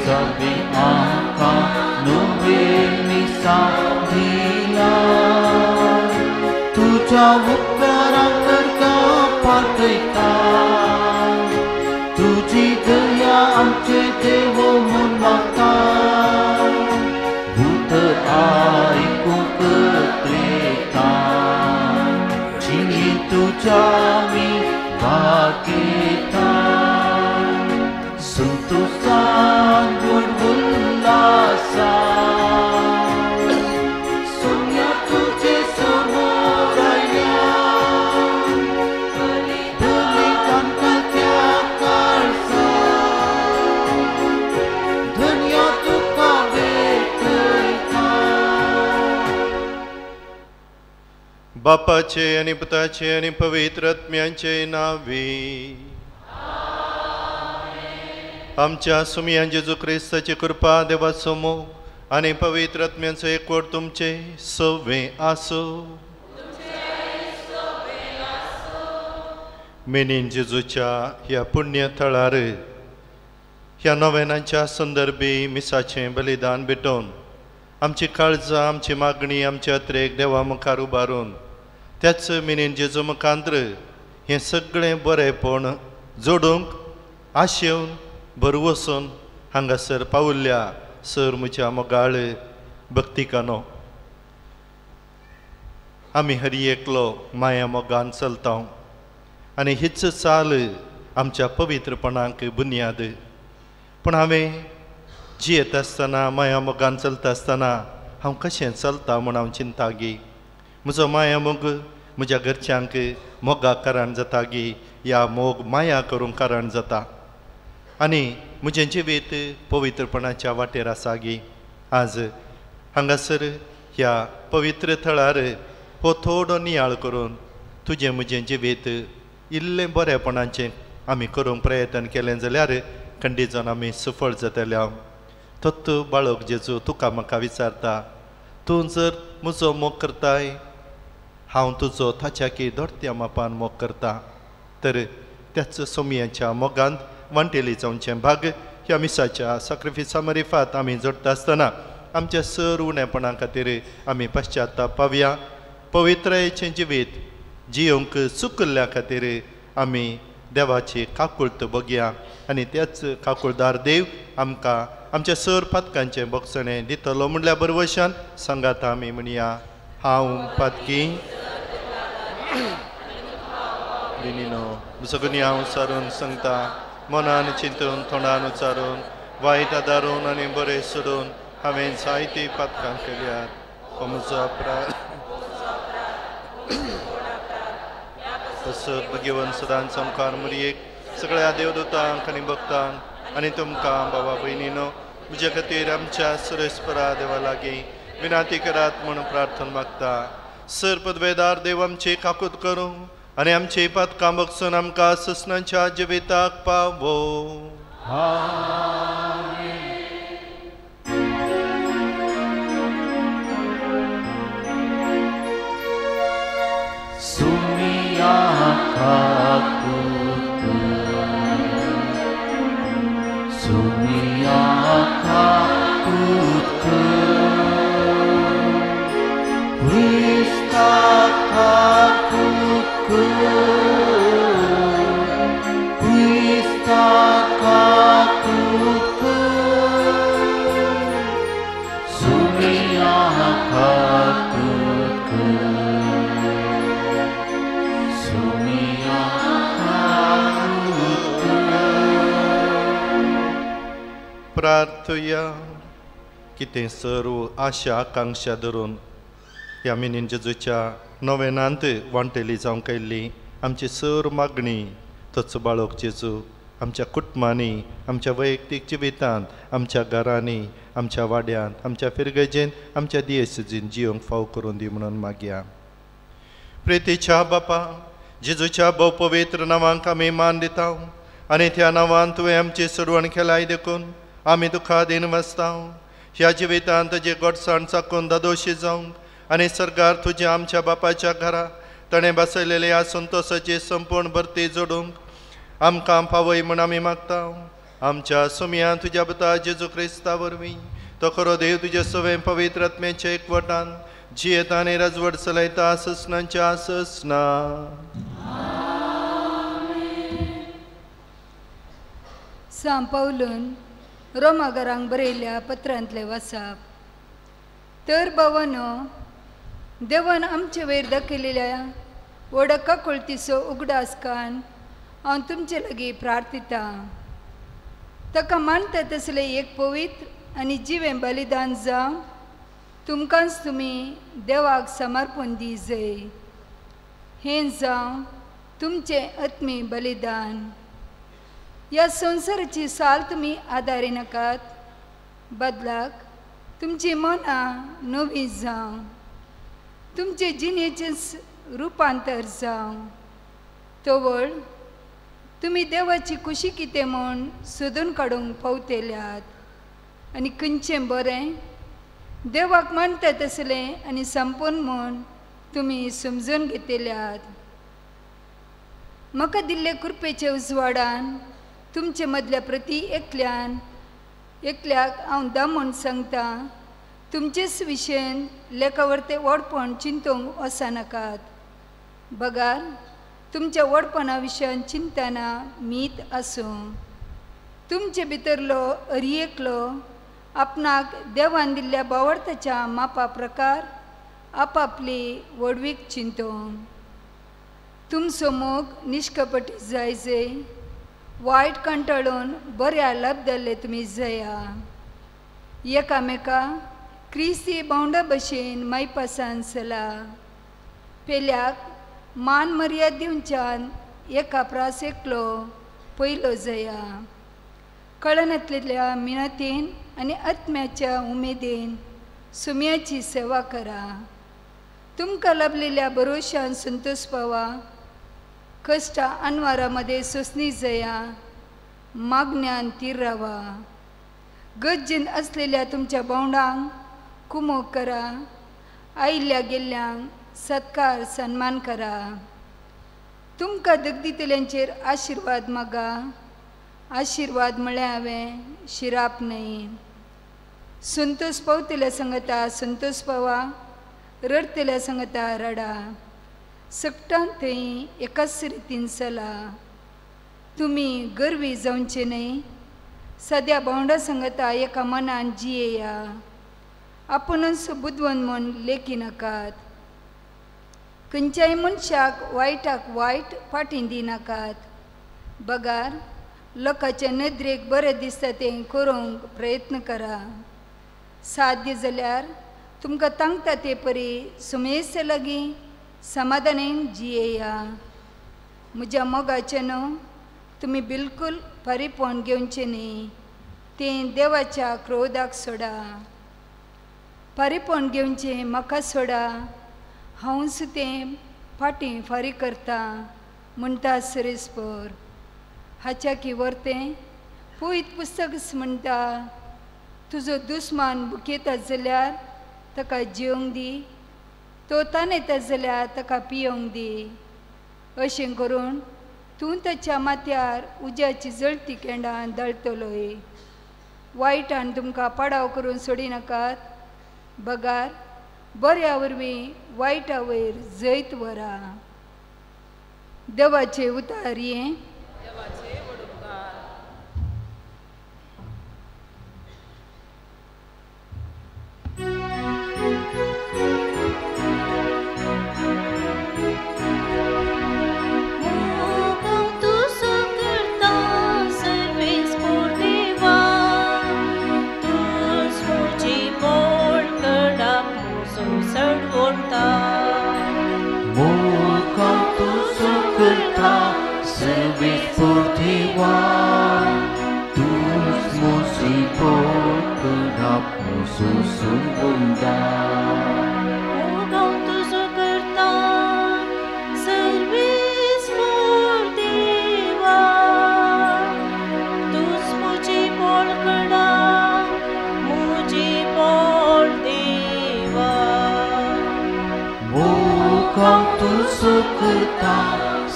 सवे आका नुवे मिसा दिला तुझ्या उपकारां करता पाठयता तुजी दया आमचे देव म्हूण मागता भूत आयकूंक त्रेता जिणी तुज्या मी भागयता संतोषान गोड उल्लासान सोन्या तुझे समोर आयल्या बलिदान त्या काळजान धन्य तुका भेटयता. बापाचे आनी पुताचे आनी पवित्र आत्म्याचे नांवे आमच्या सुमयान जेजू क्रिस्ताची कृपा देवाचो मोग आनी पवित्र आत्म्यांचो एकवट तुमचे सवे आसूं. मेनीन जेजूच्या ह्या पुण्य थळार ह्या नोवेनांच्या संदर्भी मिसाचें बलिदान भेटोवन आमची काळजां आमची मागणी आमचे अत्रेक देवा मुखार उबारून त्याच मिनीन जेजू मुखांत्र हें सगळें बरेंपण जोडूंक आशेवन बरो वचून हांगासर पावुल्ल्या सर म्हज्या मोगाळ भक्तिकानो आमी हरी एकलो माया मोगान चलता आनी हीच चाल आमच्या पवित्रपणाक बुन्याद. पूण हांवें जियेत आसतना माया मोगान चलता आसतना हांव कशें चलता म्हूण हांव चिंता गी म्हजो माया मोग म्हज्या घरच्यांक मोगा कारण जाता गी या मोग माया करूंक कारण जाता आनी म्हजें जिवीत पवित्रपणाच्या वाटेर आसा गी. आज हांगासर ह्या पवित्र थळार हो थोडो नियाळ करून तुजें म्हजें जिवीत इल्लें बरेपणाचें आमी करूंक प्रयत्न केलें जाल्यार खंडीत जावन आमी सफळ जातले. तत्व बाळक जेजू तुका म्हाका विचारता तूं जर म्हजो मोग करताय हांव तुजो ताच्याकी दोडत्या मापान मोग करता तर त्याच सोमयांच्या मोगांत वांटेली जावचें भाग ह्या मिसाच्या साक्रिफिसा मरिफात आमी जोडटा आसतना आमच्या सर उणेपणा खातीर आमी पश्चाताप पावया. पवित्रायेचें जिवीत जियोंक चुकल्ल्या खातीर आमी देवाची काकुळट बघया आनी त्याच काकुळदार देव आमकां आमच्या सर पातकांचें बोगसणें दितलो म्हणल्यार बरवशान सांगाता आमी म्हणया हांव पातकी दिनिनो सगळीं हांव सारून सांगता मनान चिंतून तोंडान उचारून वायट आदारून आनी बरें सोडून हांवें जायतीं पातकां केल्यात. हो म्हजो अपराध तसोच भगेवन सदांच मुखार मुरयेक सगळ्या देवदूतांक आनी भक्तांक आनी तुमकां बाबा भयणीनो म्हजे खातीर आमच्या सुरेस्परा देवा लागीं विनाती करात म्हूण प्रार्थना मागता. सर पदवेदार देव आमची काकूत करूं आनी आमची पातकां बगसून आमकां ससनाच्या जिविताक पावो. सुमिया काकूत सुमिया काकूत क्रिस्ता काकूत क्रिस्ता काकूत सुमिया काकूत सुमिया काकूत. प्रार्थया कितें सर्व आशा आकांक्षा धरून ह्या मिनीन जेजूच्या नोवेनांत वांटेली जावंक आयिल्ली आमची सर मागणी तोच बाळक जेजू आमच्या कुटुंबांनी आमच्या वैयक्तीक जिवितांत आमच्या घरांनी आमच्या वाड्यांत आमच्या फिरगजेन आमच्या दियेसजीन जियोंक फाव करून दी म्हणून मागया. प्रितीच्या बापा जेजूच्या भोव पवित्र नांवांक आमी मान दिता आनी त्या नांवान तुवें आमची सोडवण केलाय देखून आमी तुका दीन वाचता. ह्या जिवितांत तुजी गोडसाण चाकून दादोशी जावंक आनी सरकार तुज्या आमच्या बापाच्या घरा ताणें बसयलेल्या संतोसाची संपूर्ण भरती जोडूंक आमकां पावय म्हूण आमी मागता. आमच्या सोमयान तुज्या पुता जेजू क्रिस्ता वरवीं तो खरो देव तुज्या सवें पवित्र आत्म्याच्या एकवटान जियेता आनी राजवट चलयता ससनांच्या ससना. सांव पावलून रोमागरांक बरयल्ल्या पत्रांतले वासाप. तर भावानो, देवान आमचे वयर दाखयलेल्या व्हड काकुळतीचो उगडास कान हांव तुमचे लागीं प्रार्थितां. ताका मानता तसलें एक पवित्र आनी जिवें बलिदान जावं तुमकांच तुमी देवाक समर्पण दी जय. हें जावं तुमचें आत्मी बलिदान. ह्या संवसाराची साल तुमी आदारी नाकात, बदलाक तुमची मनां नवी जावं, तुमचे जिणेचेंच रुपांतर जावं. तवळ तुमी देवाची खुशी कितें म्हूण सोदून काडूंक पावतल्यात आनी खंयचें बरें देवाक मानता तसलें आनी संपूर्ण म्हूण तुमी समजून घेतल्यात. म्हाका दिल्ले कृपेचे उजवाडान तुमचे मदल्या प्रती एकल्यान एकल्याक हांव दामून सांगता, तुमचेच विशयन लेखावरते व्हडपण चिंतूंक वचनाकात, बगार तुमच्या व्हडपणा विशयान चिंतना मीत आसूं. तुमचे भितरलो अरी एकलो आपणाक देवान दिल्ल्या बावडताच्या मापा प्रकार आपापली व्हडवीक चिंतूं. तुमचो मोग निश्कपटी जाय जय, वायट कंटाळून बऱ्या लब्दल्ले तुमी जया. एकामेका क्रिस्ती भावंडा भशेन मायपासान चला. पेल्याक मान मर्याद दिवच्यान एका प्रास एकलो पयलो जया. कळनातलेल्या मिनतीन आनी आत्म्याच्या उमेदीन सुम्याची सेवा करा. तुमकां लाभलेल्या भरोशान संतोष पावा. कश्टा अनवारामध्ये सोसणी जया. मागण्यान तीर रावा. गज्जेन असलेल्या तुमच्या भावंडांक कुमोक करा. आयिल्ल्या गेल्ल्यांक सत्कार सन्मान करा. तुमकां दगदितल्यांचेर आशिर्वाद मागा. आशिर्वाद म्हळ्यार हांवें शिराप न्हय. संतोष पावतल्या संगता संतोष पावा, रडतल्या संगता रडा. सगटान थंय एकाच रितीन चला. तुमी गर्वी जावचे न्हय. सद्या भावंडा संगता एका मनान जियेया. आपुणूच बुदवंत म्हूण लेखी नाकात. खंयच्याय मनशाक वायटाक वायट फाटीं दिनाकात, बगार लोकांचे नदरेक बरें दिसता तें करूंक प्रयत्न करा. साध्य जाल्यार तुमकां तांकता ते परी सुमेस्त लागीं समाधानेन जियेया. म्हज्या मोगाचें न्हू तुमी बिलकूल फारीपण घेवचें न्ही, तें देवाच्या क्रोधाक सोडा. फारीपण घेवचें म्हाका सोडा, हांवूच तें फाटीं फारीक करता म्हणटा सरेस्पर. हाच्या की वरतें पयत पुस्तकच म्हणटा, तुजो दुस्मान भुकेता जाल्यार ताका जेवंक दी, तो ताणेता जाल्यार ताका पियोंक दी. अशें करून तूं ताच्या माथ्यार उज्याची जळती केंडां दळटलोय. वायटान तुमकां पाडाव करून सोडिनाकात, बगार बऱ्या वरवीं वायटा वयर जैत व्हरा. देवाचे उतार हें.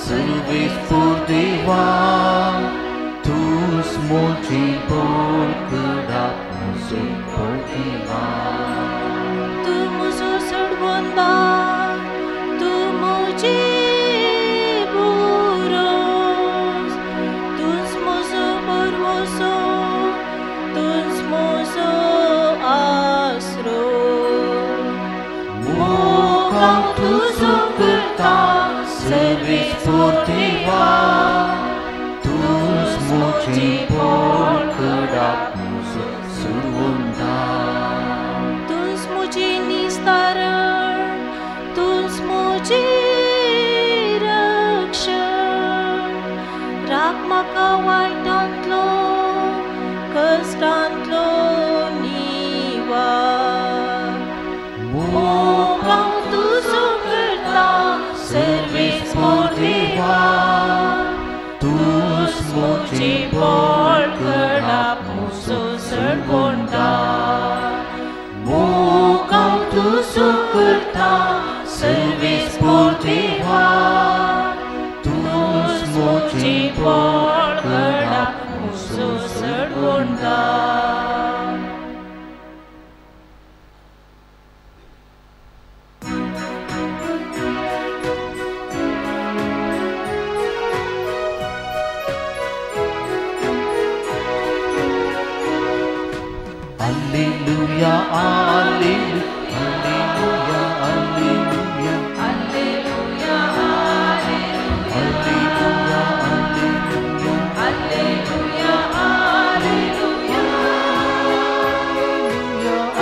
Service por dewa, tus moji सर्वेस्पोर देवा तूंच म्हजी बळकडाक म्हजो सुरवंदार तूंच म्हजी निस्तारण तूंच म्हजी रक्षण राख म्हाका वायटांतलो कश्टांतलो निवार मोग हांव तुजो करता सर्वेस्पोर देवा तूंच म्हजी बळकडाक म्हजो सुरवंदार मोग हांव तुजो करता सर्वेस्पोर देवा तूंच म्हजी बळकडाक म्हजो सुरवंदार. Alleluia, Alleluia, Alleluia, Alleluia, Alleluia, Alleluia,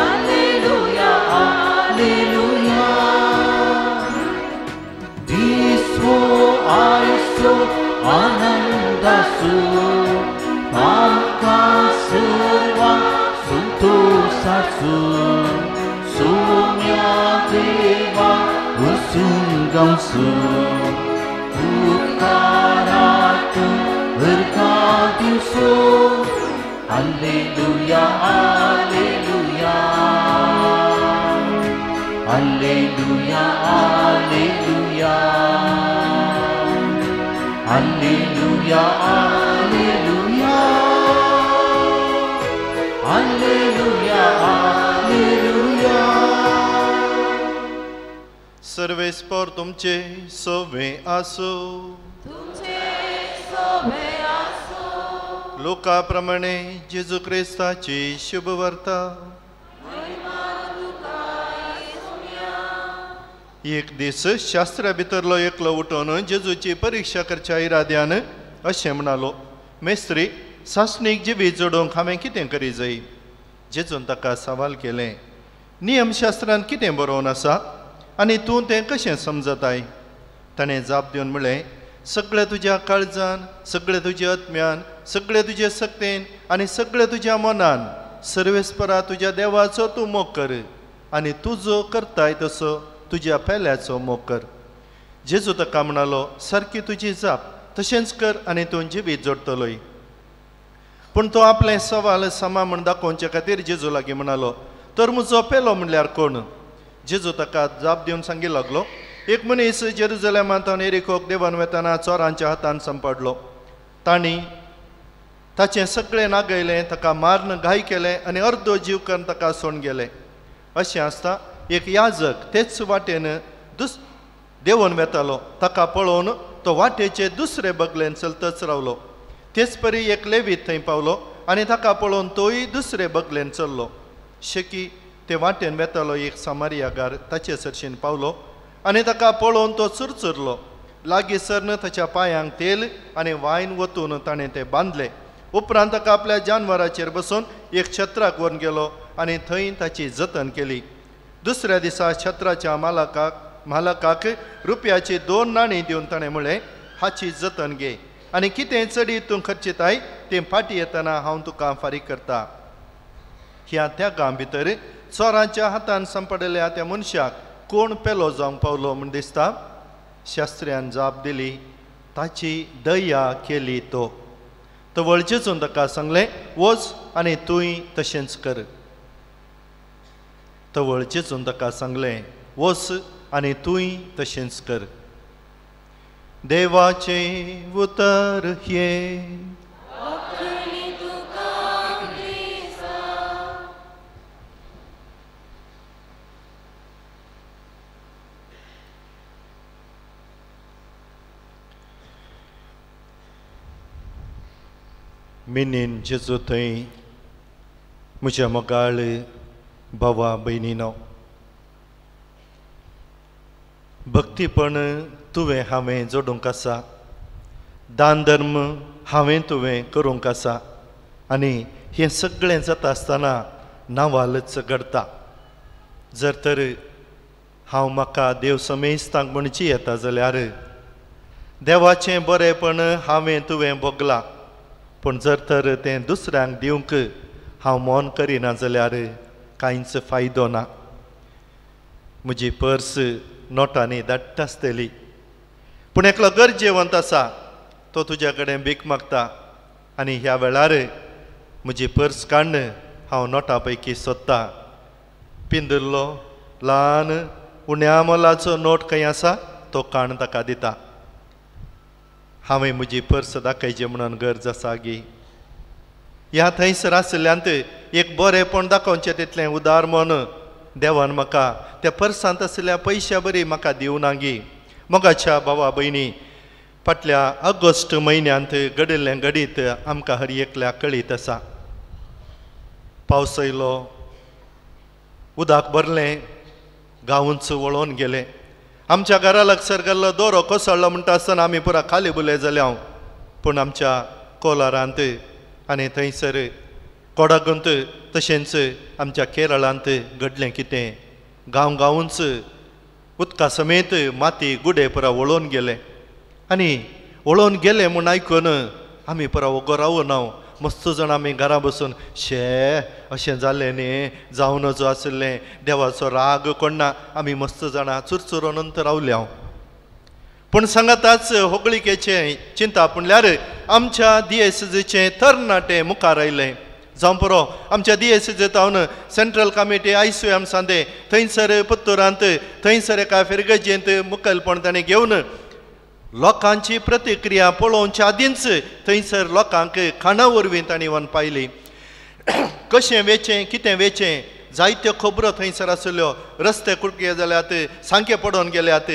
Alleluia, Alleluia, Alleluia. Diso आयसो आनंदासो आमकां सर्वां संतोषासो सोम्या देवा वसून गावसो उपकारातूं अर्घां दिवसो. Alleluia, Alleluia, Alleluia, Alleluia, Alleluia, Alleluia, Alleluia, Alleluia. सर्वेस्पोर तुमचे सोवे आसो तुमचे सोबे आसो. लोका प्रमाणे जेजू क्रिस्ताची शुभवार्ता. एक दीस शास्त्रा भितरलो एकलो उठोवन जेजूची परीक्षा करच्या इराद्यान अशें म्हणालो, मेस्त्री, सासणीक जिवीत जोडूंक हांवें कितें करी जाय? जेजून ताका सवाल केलें, नियमशास्त्रान कितें बरोवन आसा आनी तूं तें कशें समजताय? ताणें जाप दिवन म्हळें, सगळें तुज्या काळजान, सगळें तुज्या आत्म्यान, सगळें तुजे सक्तेन आनी सगळें तुज्या मनान सर्वेस्परा तुज्या देवाचो तूं मोग कर आनी तुजो करताय तसो तुज्या पेल्याचो मोग कर. जेजू ताका म्हणालो, सारकी तुजी जाप, तशेंच कर आनी तूं जिवीत जोडटलोय. पूण तो आपलें सवाल समा म्हण दाखोवचे खातीर जेजू लागीं म्हणालो, तर म्हजो पेलो म्हणल्यार कोण? जेजू ताका जाप दिवन सांगी लागलो, एक मनीस जेरुजलेमांत एरिकोक देवान वेतना चोरांच्या हातान सांपडलो. तांणी ताचें सगळें नागयलें, ताका मारून घाय केलें आनी अर्दो जीव करून ताका सोडून गेले. अशें आसता एक याजक तेच वाटेन देंवन वेतालो. ताका पळोवन तो वाटेचे दुसरे बगलेन चलतच रावलो. तेच परी एक लेवीत थंय पावलो आनी ताका पळोवन तोय दुसरे बगलेन चल्लो. शेकी ते वाटेन वेतालो एक सामारियागार ताचे सरशीन पावलो आनी ताका पळोवन तो चुरचुरलो. लागीं सरन ताच्या पांयांक तेल आनी वायन वतून ताणें तें बांदलें. उपरांत ताका आपल्या जानवराचेर बसून एक छत्राक व्हरून गेलो आनी थंय ताची जतन केली. दुसऱ्या दिसा छत्राच्या मालकाक रुपयाची 2 नाणीं दिवन ताणें म्हळें, हाची जतन घे आनी कितें चडीत तूं खर्चिताय तें फाटीं येतना हांव तुका फारीक करता. ह्या त्यागां भितर चोरांच्या हातान सांपडल्या त्या मनशाक कोण पेलो जावंक पावलो म्हूण दिसता? शास्त्र्यान जाप दिली, ताची दया केली तो. तवळ जेजून ताका सांगलें, वच आनी तूंय तशेंच कर. तवळ जेजून ताका सांगलें, वच आनी तूंय तशेंच कर. देवाचें उतर हें. मिनीन जेजू थंय म्हज्या मोगाळ भावा भयणीनो, भक्तीपण तुवें हांवें जोडूंक आसा, दान धर्म हांवें तुवें करूंक आसा आनी हें सगळें जाता आसतना नावालच घडता। जर तर हांव म्हाका देव समेस्तांक म्हणची येता जाल्यार देवाचें बरेंपण हांवें तुवें भोगलां, पूण जर तर तें दुसऱ्यांक दिवंक हांव मन करिना जाल्यार कांयच फायदो ना। म्हजी पर्स नोटांनी धाडटा आसतली, पूण एकलो गरजेवंत आसा तो तुज्या कडेन भीक मागता आनी ह्या वेळार म्हजी पर्स काडून हांव नोटा पैकी सोदता, पिंदुल्लो ल्हान उण्या मोलाचो नोट खंय आसा तो काण ताका दिता। हांवें म्हजी पर्स दाखयची म्हणून गरज आसा गी? ह्या थंयसर आशिल्ल्यांत एक बरेंपण दाखोवचें तितलें उदार मन देवान म्हाका त्या पर्सांत आशिल्ल्या पयश्या बरी म्हाका दिवना गी? मोगाच्या भावा भयणी, फाटल्या ऑगस्ट म्हयन्यांत घडिल्लें घडीत आमकां हर एकल्याक कळीत आसा। पावस येयलो, उदक भरलें, गांवच वळोवन गेलें। आमच्या घरा लागसर गेल्लो दोरो कोसळ्ळो म्हणटा आसतना आमी पुरा खाली बुले जाले हांव, पूण आमच्या कोलारांत आनी थंयसर कोडागूंत तशेंच आमच्या केरळांत घडलें कितें, गांव गांवच उदका समेत माती गुडे पुरा वळोवन गेले आनी वळोवन गेले म्हूण आयकून आमी पुरा वोगो रावून हांव मस्त जाण आमी घरा बसून शे अशें जालें न्ही, जावं नजो आशिल्लें, देवाचो राग कोण्णा, आमी मस्त जाणां चुरचुरो नंतर रावले हांव। पूण सांगाताच होगळिकेचें चिंता म्हणल्यार आमच्या दियेसजेचें तरणाटे मुखार आयलें। जावं पुरो आमच्या दियेसजे तावन सेंट्रल कमिटी आयसीएम सांदे थंयसर पुत्तुरांत थंयसर एका फिरगजेंत मुखेलपण ताणें घेवन लोकांची प्रतिक्रिया पळोवच्या आदींच थंयसर लोकांक खाणा वरवीं तांणी वन पायली। कशें वेचें कितें वेचें जायत्यो खबरो थंयसर आशिल्ल्यो, रस्ते कुडके जाल्यात, सांके पडोवन गेल्यात,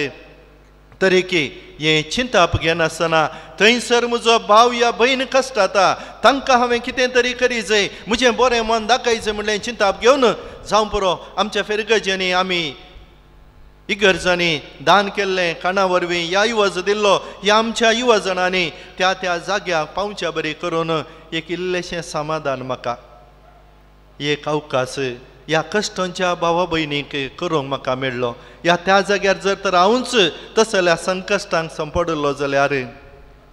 तरी की हें चिंताप घेनासतना थंयसर म्हजो भाव या भयण कश्टाता तांकां हांवें कितें तरी करी जाय, म्हजें बरें मन दाखयचें म्हणलें चिंताप घेवन जावं पुरो आमच्या फिरगजेंनी आमी इगर्जांनी दान केल्लें खाणा वरवीं ह्या युवज दिल्लो ह्या आमच्या युवजणांनी त्या त्या जाग्याक पावच्या बरी करून एक इल्लेशें समाधान म्हाका एक अवकाश ह्या कश्टांच्या भावा भयणीक करूंक म्हाका मेळ्ळो। ह्या त्या जाग्यार जर तर हांवूच तसल्या संकश्टांक संपडिल्लो जाल्यार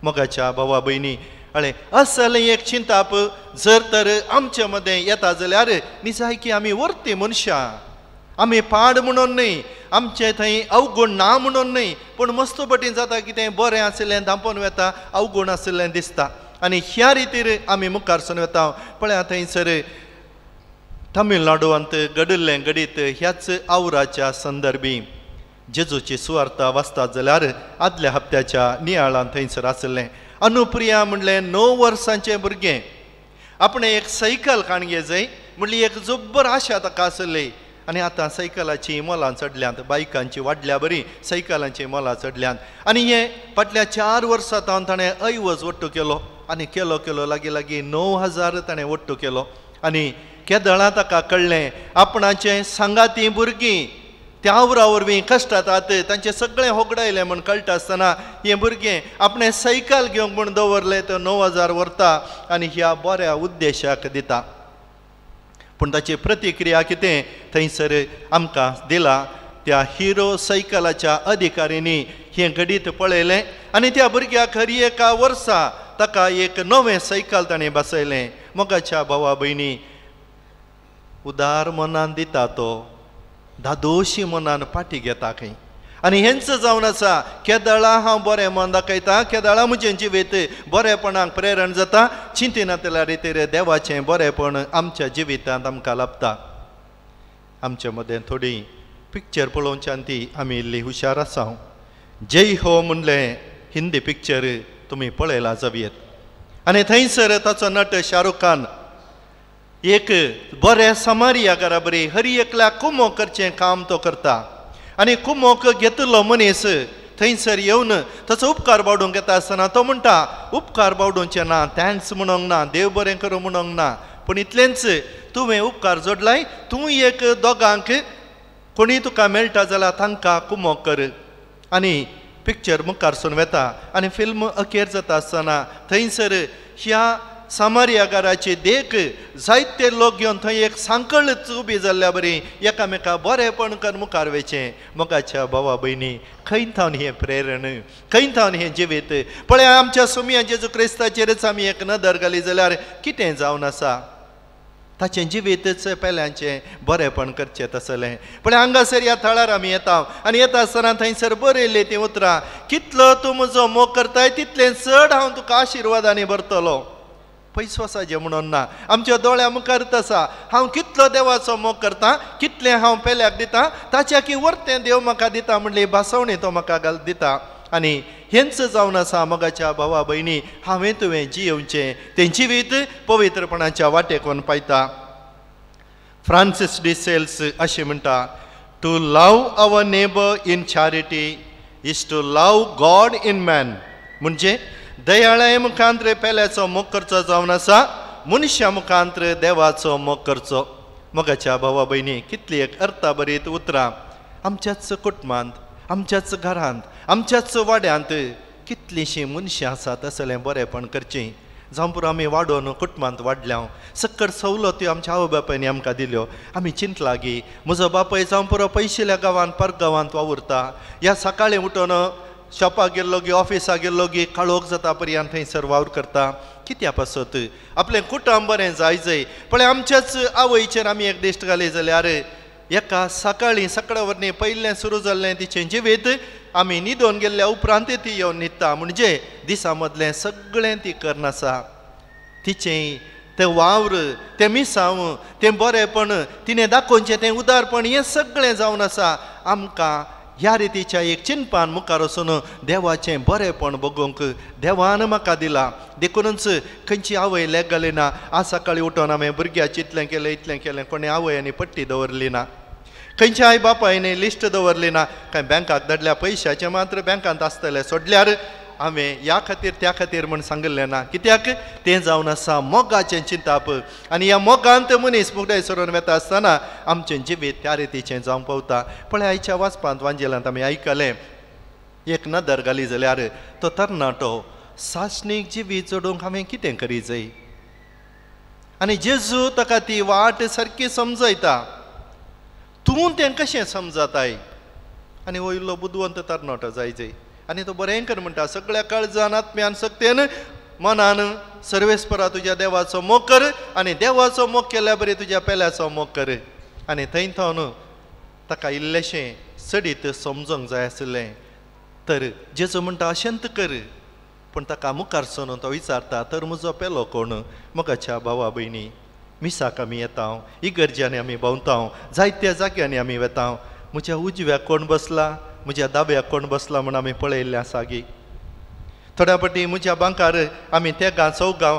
मोगाच्या भावा भयणी अळे असलें एक चिंताप जर तर आमचे मदें येता जाल्यार निजायकी आमी वर्ती मनशां, आमी पाड म्हणून न्हय, आमचे थंय अवगुण ना म्हणून न्हय, पूण मस्त पटीन जाता कितें बरें आशिल्लें धांपोवन वता, अवगुण आशिल्लें दिसता आनी ह्या रितीर आमी मुखार सरून वता। पळया थंयसर तमिळनाडूंत घडिल्लें घडीत ह्याच आवराच्या संदर्भी जेजूची सुवार्ता वाचतात जाल्यार आदल्या हप्त्याच्या नियाळान थंयसर आशिल्लें अनुप्रिया म्हणलें 9 वर्सांचें भुरगें आपणें एक सायकल काणगे जाय म्हणली एक जब्बर आशा ताका आशिल्ली आनी आतां सायकलाचीं मोलां चडल्यांत, बायकांची वाडल्या बरी सायकलांची मोलां चडल्यांत आनी हें फाटल्या 4 वर्सां तावन ताणें ऐवज वट्टू केलो आनी केलो केलो लागीं लागीं 9000 ताणें वट्टू केलो आनी केदळां ताका कळ्ळें आपणाचें सांगाती भुरगीं त्या आवरा वरवीं कश्टातात तांचें सगळें होगडायलें म्हूण कळटा आसतना हें भुरगें आपणें सायकल घेवंक म्हूण दवरलें तर 9000 व्हरता आनी ह्या बऱ्या उद्देशाक दिता। पूण ताची प्रतिक्रिया कितें थंयसर आमकां दिला त्या हिरो सायकलाच्या अधिकाऱ्यांनी हें घडीत पळयलें आनी त्या भुरग्याक हर एका वर्सा ताका एक नवें सायकल ताणें बसयलें। मोगाच्या भावा भयणी, उदार मनान दिता तो धादोशी मनान फाटी घेता खंय आनी हेंच जावन आसा केदळां हांव बरें मन दाखयता, केदळां म्हजें जिवीत बरेपणाक प्रेरण जाता, चिंतिनातल्या रितीर देवाचें बरेपण आमच्या जिवितांत आमकां लाभता। आमचे मदें थोडी पिक्चर पळोवच्यान ती आमी इल्ली हुशार आसा। जय हो म्हणलें हिंदी पिक्चर तुमी पळयलां जावयेत आनी थंयसर ताचो नट शाहरुख खान एक बरें समारिया बराबरी हर एकल्याक कुमो करचें काम तो करता आनी कुमोक घेतिल्लो मनीस थंयसर येवन ताचो उपकार बावडूंक येता आसतना तो म्हणटा उपकार बावडूंचें ना, thanks म्हणूंक ना, देव बरें करूं म्हणूंक ना, पूण इतलेंच तुवें उपकार जोडलाय, तूं एक दोगांक कोणी तुका मेळटा जाल्यार तांकां कुमोक कर। आनी पिक्चर मुखारसून वेता आनी फिल्म अखेर जाता आसतना थंयसर ह्या सामारियागाराची देख जायते लोक घेवन थंय एक सांकळच उबी जाल्ल्या बरी एकामेका बरेपण कर मुखार वयचें। मोगाच्या भावा भयणी, खंय थावन हें प्रेरण, खंय थावन हें जिवीत? पळय आमच्या सुमया जेजू क्रिस्ताचेरच आमी एक नदर घाली जाल्यार कितें जावन आसा, ताचें जिवीतच पेल्यांचें बरेपण करचें तसलें। पळय हांगासर ह्या थळार आमी येता आनी येता आसतना थंयसर बरयल्लीं तीं उतरां, कितलो तूं म्हजो मोग करताय तितलें चड हांव तुका आशिर्वादांनी भरतलो। पयसो आसा जें म्हणून ना, आमच्या दोळ्या मुखारच आसा हांव कितलो देवाचो मोग करता, कितलें हांव पेल्याक दिता, ताच्या की वर्तें देव म्हाका दिता म्हणली भासवणी तो म्हाका घाल दिता। आनी हेंच जावन आसा मोगाच्या भावा भयणी, हांवें तुवें जियेवचें तें जिवीत पवित्रपणाच्या वाटेक पायता। फ्रांसीस डी सेल्स अशें म्हणटा, to love our neighbour in charity is to love God in man. म्हणजे दयाळाये मुखांत्र पेल्याचो मोग करचो जावन आसा, मनशा मुखांत्र देवाचो मोग करचो। मोगाच्या भावा भयणी, कितली एक अर्थाभरीत उतरां आमच्याच कुटुंबांत, आमच्याच घरांत, आमच्याच वाड्यांत कितलींशीं मनशां आसात असलें बरेपण करचीं। जावं पुरो आमी वाडोवन कुटुंबांत वाडल्या, सक्कड सवलत्यो आमच्या आवय बापायनी आमकां दिल्यो। आमी चिंतला की म्हजो बापूय जावं पुरो पयशिल्ल्या गांवांत परगांवांत वावुरता, ह्या सकाळीं उठोवन शॉपाक गेल्लो गी ऑफिसाक गेल्लो गी काळोख जाता पर्यंत थंयसर वावर करता, कित्या पासत आपलें कुटुंब बरें जाय जाय। पळय आमच्याच आवयचेर आमी एक दिश्ट घाली जाल्यार एका सकाळीं सकाळ वरनी पयलें सुरू जाल्लें तिचें जिवीत आमी न्हिदोन गेल्ल्या उपरांत ती येवन न्हिदता, म्हणजे दिसा मदलें सगळें ती करनासा। तिचें तें वावर, तें मिसांव, तें बरेपण, तिणें दाखोवचें तें उदारपण, हें सगळें जावन आसा आमकां ह्या रितीच्या एक चिंतपान मुखार वचून देवाचें बरेपण बगोवंक देवान म्हाका दिलां। देखूनच खंयची आवय लेग घाली ना, आज सकाळीं उठोन हांवें भुरग्याचें इतलें केलें इतलें केलें, कोणें आवय आनी पट्टी दवरली ना, खंयच्या आई बापायन लिस्ट दवरली ना, कांय बँकाक धाडल्या पयशाचें मात्र बँकांत आसतलें सोडल्यार हांवें ह्या खातीर त्या खातीर म्हूण सांगिल्लें ना, कित्याक तें जावन आसा मोगाचें चिंताप। आनी ह्या मोगांत मनीस मुगडाय सरून वेता आसतना आमचें जिवीत त्या रितीचें जावंक पावता। पळय आयच्या वाचपांत वांजेलांत आमी आयकलें, एक नदर घाली जाल्यार तो तरणाटो सासणीक जिवीत जोडूंक हांवें कितें करी जाय, आनी जेजू ताका ती वाट सारकी समजयता, तूं तें कशें समजताय। आनी हो इल्लो बुदवंत तरणाटो जाय जाय आनी तो बरें कर म्हणटा, सगळ्या काळजान आत्म्यान सक्तेन मनान सर्वेस्परा तुज्या देवाचो मोग कर आनी देवाचो मोग केल्या बरी तुज्या पेल्याचो मोग कर। आनी थंय थावन ताका इल्लेशें चडीत समजोंक जाय आशिल्लें, तर जेजू म्हणटा अशेंत कर, पूण ताका मुखार सरून तो विचारता, तर म्हजो पेलो कोण? मोगाच्या भावा भयणी, मिसाक आमी येता, इगर्ज्यांनी आमी भोंवता, जायत्या जाग्यांनी आमी वेता, म्हज्या उजव्याक कोण बसला म्हज्या दाव्याक कोण बसला म्हूण आमी पळयल्लें आसा गी। थोड्या फावटी म्हज्या बांकार आमी तेगां चौगां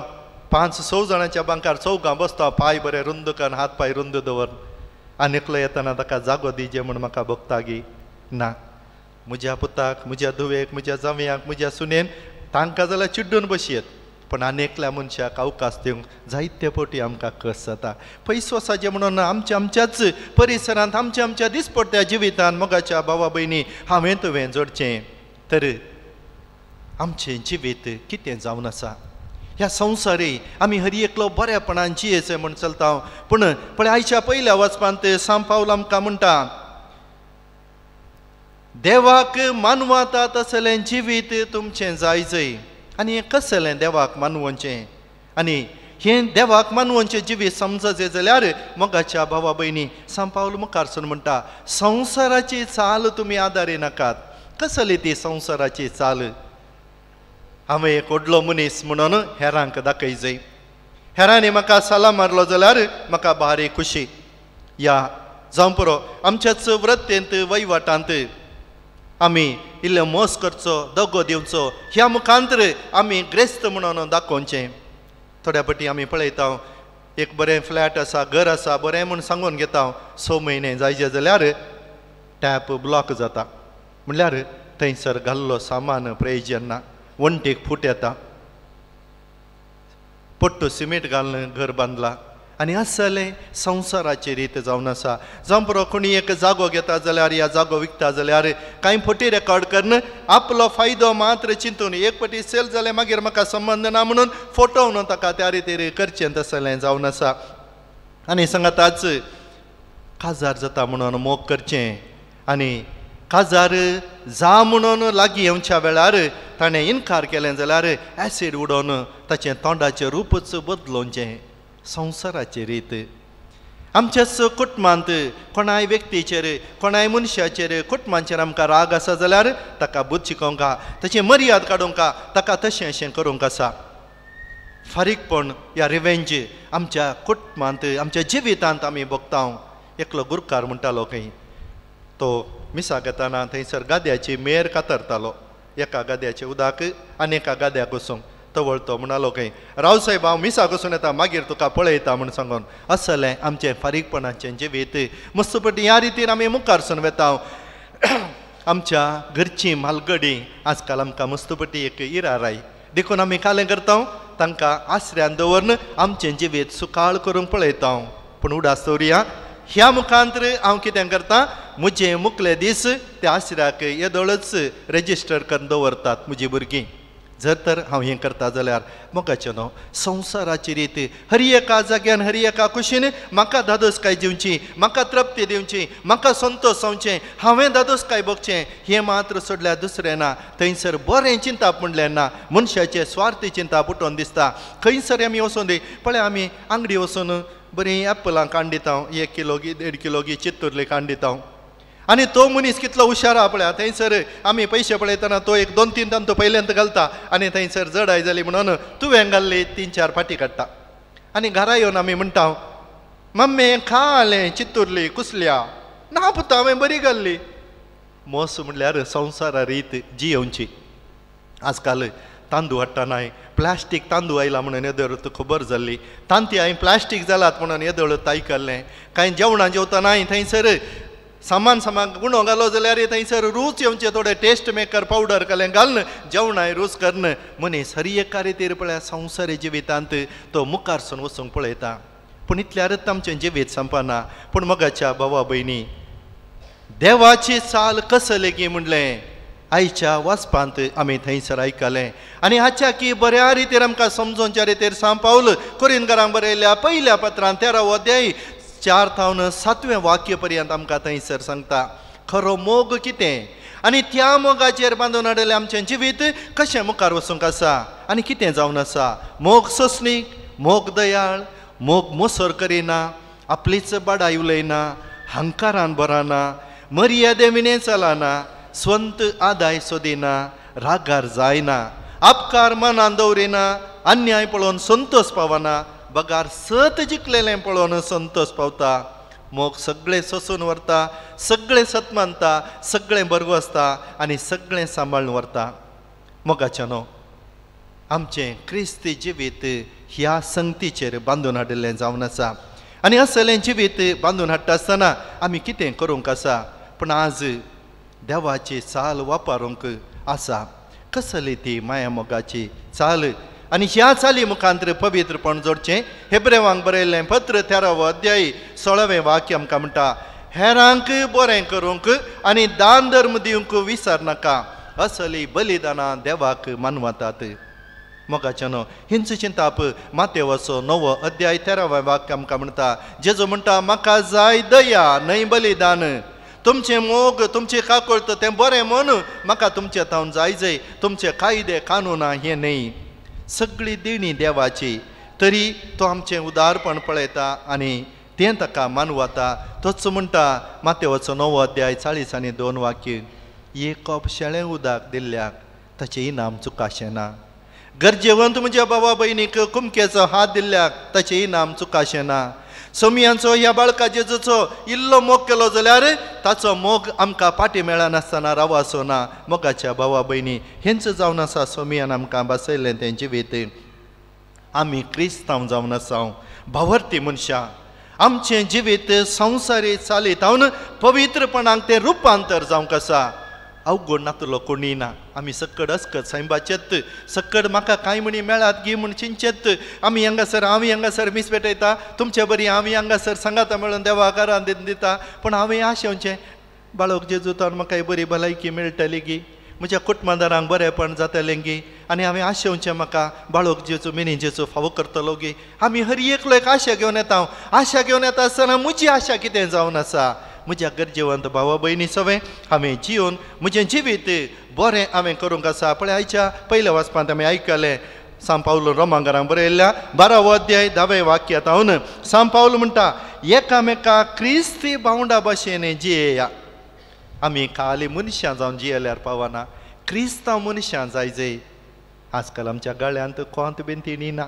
5-6 जाणांच्या बांकार चौगां बसता, पांय बरे रुंद कर, हात पांय रुंद दवर, आनी एकलो येतना ताका जागो दिजे म्हूण म्हाका भोगता गी ना। म्हज्या पुताक, म्हज्या धुवेक, म्हज्या जावयांक, म्हज्या सुनेन तांकां जाल्यार चिड्डून बसयेत, पूण आनी एकल्या मनशाक अवकाश दिवंक जायते फावटी आमकां कस जाता। पयसो आसा जें म्हणून आमच्या आमच्याच परिसरांत आमच्या आमच्या दिसपट्ट्या जिवितान मोगाच्या भावा भयणी हांवें तुवें जोडचें तर आमचें जिवीत कितें जावन आसा। ह्या संवसारी आमी हर एकलो बऱ्यापणान जियेचें म्हूण चलता, पूण पळय आयच्या पयल्या वाचपांत सांत पावल आमकां म्हणटा, देवाक मानवता तसलें जिवीत तुमचें जाय जाय। आनी हें कसलें देवाक मानवचें, आनी हें देवाक मानवचें जिवीत समजचें जाल्यार मोगाच्या भावा भयणी सांत पावल मुखार सून म्हणटा, संवसाराची चाल तुमी आदारी नाकात। कसली ती संवसाराची चाल? हांवें एक व्हडलो मनीस म्हणून हेरांक दाखय जाय, हेरांनी म्हाका सलाम मारलो जाल्यार म्हाका भारी खुशी। ह्या जावं पुरो आमच्याच वृत्तेंत वहिवाटांत आमी इल्ले मोस करचो, दगो दिवचो, ह्या मुखांतर आमी ग्रेस्त म्हणून दाखोवचें। थोड्या फावटी आमी पळयता एक बरें फ्लॅट आसा, घर आसा, बरें म्हूण सांगून घेता, 6 म्हयने जायचे जाल्यार टॅप ब्लॉक जाता, म्हणल्यार थंयसर घाल्लो सामान प्रयोजन ना, वण्टीक फूट येता, पट्टो सिमेंट घालून घर बांदला आनी असलें संवसाराची रीत जावन आसा. जावं पुरो कोणी एक जागो घेता जाल्यार या जागो विकता जाल्यार कांय फटी रेकॉर्ड करून आपलो फायदो मात्र चिंतून एक पटी सेल जालें मागीर म्हाका संबंद ना म्हणून फोटोवन ताका त्या रितीर करचें तसलें जावन आसा. आनी सांगाताच काजार जाता म्हणून मोग करचें आनी काजार जा म्हणून लागीं येवच्या वेळार ताणें इनकार केलें जाल्यार एसीड उडोवन ताचें तोंडाचें रूपच बदलोवचें. संवसाराची रीत आमच्याच कुटुंबांत कोणाय व्यक्तीचेर कोणाय मनशाचेर कुटुंबाचेर आमकां राग आसा जाल्यार ताका बुद्द शिकोवंक ताची मर्याद काडूंक ताका तशें अशें करूंक आसा. फारीकपण या रिवेंज आमच्या कुटुंबांत आमच्या जिवितांत आमी भोगता. एकलो गुरकार म्हणटालो खंय तो मिसाक येताना थंयसर गाद्याची मेर कातरतालो, एका गाद्याचें उदक आनी एका गाद्याक वचूंक तवळ तो म्हणालो खंय राव साहेब हांव मिसाक वचून येता मागीर तुका पळयता म्हूण सांगून. असलें आमचें फारीकपणाचें जिवीत मस्तपटी ह्या रितीन आमी मुखार सून वेता. आमच्या घरची म्हालगडी आजकाल आमकां मस्तपटी एक इराराय देखून आमी कालें करता तांकां आसऱ्यान दवरून आमचें जिवीत सुकाळ करूंक पळयता. पूण उडास दवरुया ह्या मुखांतर हांव कितें करता म्हजे मुखले दीस त्या आसऱ्याक येदोळच रेजिस्टर करून दवरतात म्हजी भुरगीं. जर तर हांव हें करता जाल्यार मोगाचें न्हू संवसाराची रीत हर एका जाग्यान हर एका कुशीन म्हाका धादोसकाय दिवची, म्हाका तृप्ती दिवची, म्हाका संतोश जावचें, हांवें धादोसकाय भोगचें हें मात्र सोडल्यार दुसरें ना. थंयसर बरें चिंताप म्हणलें ना, मनशाचें स्वार्थी चिंताप उठोवन दिसता. खंयसर आमी वचून दी पळय आमी आंगडी वचून बरीं एप्पलां काडून दिता, 1 किलो गी 1.5 किलो गी चित्तुरली काडून दिता. आनी तो मनीस कितलो हुशार आहा पळया थंयसर आमी पयशे पळयतना तो 1 2 3 तांतो पयल्यांत घालता आनी थंयसर जडाय जाली म्हणून तुवें घाल्ली 3 4 फाटी काडटा. आनी घरा येवन आमी म्हणटा मम्मी खालें चित्तुरली कुसल्या ना पुता हांवें बरी घाल्ली. मोस म्हणल्यार संवसारा रीत जियेवची. आजकाल तांदूळ हाडटा नाय प्लास्टीक तांदूळ आयला म्हणून येदोळ खबर जाल्ली, तांती हांवें प्लास्टीक जालात म्हणून येदोळ आयकल्लें. कांय जेवणां जेवता नाय थंयसर सामान सामान गुणो घालो जाल्यार थंयसर रूच येवचे थोडे टेस्ट मेकर पावडर घालें घालून जेवणाय रूच करून मनीस हर एका रितीर पळया संवसारी जिवितांत तो मुखार सून वचूंक पळयता. पूण इतल्यारच आमचें जिवीत संपना. पूण मोगाच्या भावा भयणी देवाची चाल कसली गी म्हणलें आयच्या वाचपांत आमी थंयसर आयकलें आनी हाच्या की बऱ्या रितीर आमकां समजोवच्या रितीर सांग पावल कोरिनकारांक बरयल्या पयल्या पत्रान 13 अध्याय 4 थावन 7वें वाक्य पर्यंत आमकां थंयसर सांगता खरो मोग कितें आनी त्या मोगाचेर बांदून हाडिल्लें आमचें जिवीत कशें मुखार वचूंक आसा आनी कितें जावन आसा. मोग सोंसणीक, मोग दयाळ, मोग मोसर करिना, आपलीच बाडाय उलयना, हंकारान बराना, मर्यादे विणें चलना, स्वंत आदाय सोदिना, रागार जायना, अपकार मनान दवरिना, अन्याय पळोवन संतोष पावना, बगार सत जिखलेलें पळोवन संतोष पावता. मोग सगळें सोसून व्हरता, सगळें सत मानता, सगळें बरगोसता आनी सगळें सांबाळून व्हरता. मोगाचें न्हू आमचें क्रिस्ती जिवीत ह्या संगतीचेर बांदून हाडिल्लें जावन आसा आनी असलें जिवीत बांदून हाडटा आसतना आमी कितें करूंक आसा. पूण आज देवाची चाल वापरूंक आसा. कसली ती माया मोगाची चाल आनी ह्या चाली मुखांतर पवित्रपण जोडचें. हेब्रेवांक बरयल्लें पत्र 13वो अध्याय 16वें वाक्य आमकां म्हणटा हेरांक बरें करूंक आनी दान धर्म दिवंक विसर नाका, असली बलिदानां देवाक मानवतात. मोगाचें न्हू हिंच चिंताप मातेवाचो 9वो अध्याय 13वें वाक्य आमकां म्हणटा जेजू म्हणटा म्हाका जाय दया न्हय बलिदान, तुमचें मोग तुमचें काकळत तें बरें म्हूण म्हाका तुमचें थावन जाय जाय, तुमचे कायदे कानुनां हें न्हय. सगळी देणी देवाची तरी तो आमचें उदारपण पळयता आनी तें ताका मानवता. तोच म्हणटा मातेवाचो 9वो अध्याय 40 आनी 2 वाक्य एक कप शेळें उदक दिल्ल्याक ताचें इनाम चुकाशें ना, गरजेवंत म्हज्या बाबा भयणीक कुमकेचो हात दिल्ल्याक ताचें इनाम चुकाशें ना, सोमयांचो ह्या बाळका जेजूचो इल्लो मोग केलो जाल्यार ताचो मोग आमकां फाटी मेळनासतना रावाचो ना. मोगाच्या भावा भयणी हेंच जावन आसा सोमयान आमकां बसयल्लें तें जिवीत. आमी क्रिस्तांव जावन आसा, भावर्थी मनशां, आमचें जिवीत संवसारी चालीत हांव पवित्रपणाक तें रुपांतर जावंक आसा. अवगुण नातलो कोणी ना. आमी सक्कड अस्कत सायबाचेत सक्कड म्हाका कांय म्हणी मेळात गी म्हूण चिंचेत. आमी हांगासर आमी हांगासर मीस पेटयता तुमचे बरी आमी हांगासर सांगाता मेळून देवा घरान दिता. पूण हांवें आशेवचें बाळक जेजूतान म्हाका बरी भलायकी मेळटली गी, म्हज्या कुटुंबादारांक बरेंपण जातलें गी, आनी हांवें आशेवचें म्हाका बाळक जेजू मिनी जेजू फावो करतलो गी. आमी हर एकलो एक आशा घेवन येता. आशा घेवन येता आसतना म्हजी आशा कितें जावन आसा? म्हज्या गरजेवंत भावा भयणी सवें हांवें जिवन म्हजें जिवीत बरें हांवें करूंक आसा. पळय आयच्या पयल्या वाचपांत आमी आयकलें सांव पावल रोमांगारांक बरयल्ल्या 12वो अध्याय 10वें वाक्य तावन सांव पावल म्हणटा एकामेका क्रिस्ती भावंडा भाशेन जियेया. आमी खाली मनशां जावन जियेल्यार पावना, क्रिस्तांव मनशां जाय जय. आजकाल आमच्या गळ्यांत कोंत बीन तिणी ना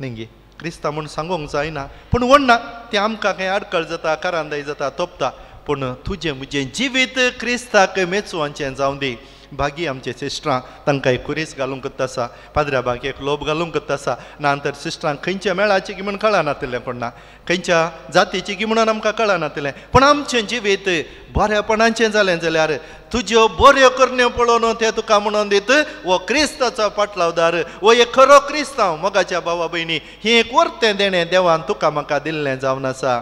न्ही, क्रिस्तांव म्हूण सांगूंक जायना पूण व्हडना तें आमकां कांय आडखळ जाता, करांदाय जाता, तोपता. पूण तुजें म्हजें जिवीत क्रिस्ताक मेचवांचें जावं दी. भागी आमचे सिस्टरां तांकां एक खुरीस घालूंक आसा, पाद्र्या बाग एक लोब घालूंक आसा. ना तर सिस्टरांक खंयच्या मेळाची गी म्हूण कळनातिल्लें, कोण ना खंयच्या जातीची गी म्हणून आमकां कळनातिल्लें. पूण आमचें जिवीत बऱ्यापणाचें जालें जाल्यार तुज्यो बऱ्यो करण्यो पळोवन ते तुका म्हणून दीत हो क्रिस्ताचो पाटलावदार, हो एक खरो क्रिस्तांव. मोगाच्या भावा भयणी ही एक वर्तें देणें देवान तुका म्हाका दिल्लें जावन आसा.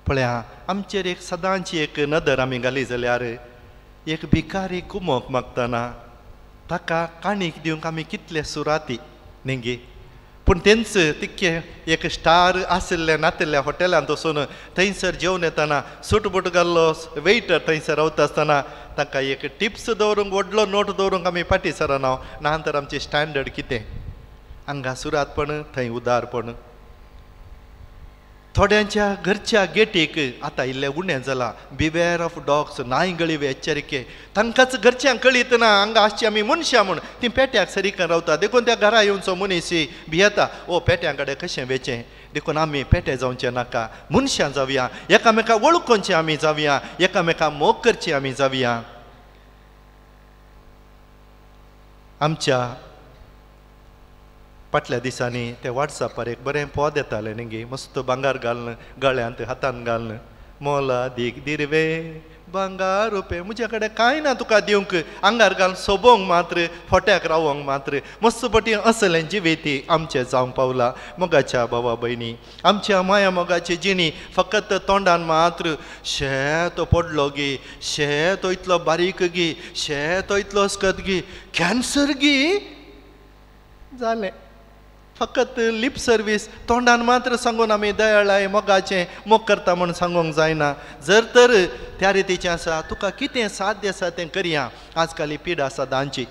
पळया आमचेर एक सदांची एक नदर आमी घाली जाल्यार एक भिकारी कुमोक मागतना ताका काणीक दिवंक आमी कितले सुराती न्ही गी. पूण तेंच तितके एक स्टार आशिल्ले नातिल्ल्या हॉटेलांत वचून थंयसर जेवन येतना सूट बूट घाल्लो वेटर थंयसर रावता आसतना ताका एक टिप्स दवरूंक व्हडलो नोट दवरूंक आमी फाटीं सरना. ना तर आमचें स्टँडर्ड कितें? हांगा सुरातपण थंय उदारपण. थोड्यांच्या घरच्या गेटीक आतां इल्लें उणें जालां, बिवेर ऑफ डॉग्स, नाय गळी एच्चरिके. तांकांच घरच्यांक कळीत ना हांगा आसची आमी मनशां म्हूण, तीं पेट्याक सरीकन रावता. देखून त्या घरा येवचो मनीस भियेता, ओ पेट्यां कडेन कशें वेचें. देखून आमी पेटे जावचें नाका, मनशां जावया, एकामेका वळखोवचें आमी जावया, एकामेका मोग करची आमी जावया. आमच्या फाटल्या दिसांनी ते वॉट्सॅपार एक बरें पद येतालें न्ही गी, मस्त भांगर घालून गळ्यांत हातान घालून मोला दीग दिरवे भांगर रुपे. म्हज्या कडेन कांय ना तुका दिवंक, आंगार घालून सोबोवंक मात्र, फोट्याक रावोंक मात्र. मस्त पटी असलें जिवेती आमचें जावंक पावला. मोगाच्या भावा भयणी आमच्या माया मोगाची जिणी फकत तोंडान मात्र शे तो पडलो गी, शे तो इतलो बारीक गी, शे तो इतलो अस्कत गी, कॅन्सर गी जालें. फकत लिप सर्वीस तोंडान मात्र सांगून आमी दयाळाय मोगाचें मोग करता म्हूण सांगूंक जायना. जर तर त्या रितीचें आसा तुका कितें साध्य आसा तें करया. आजकाल ही पिडा आसा दांची.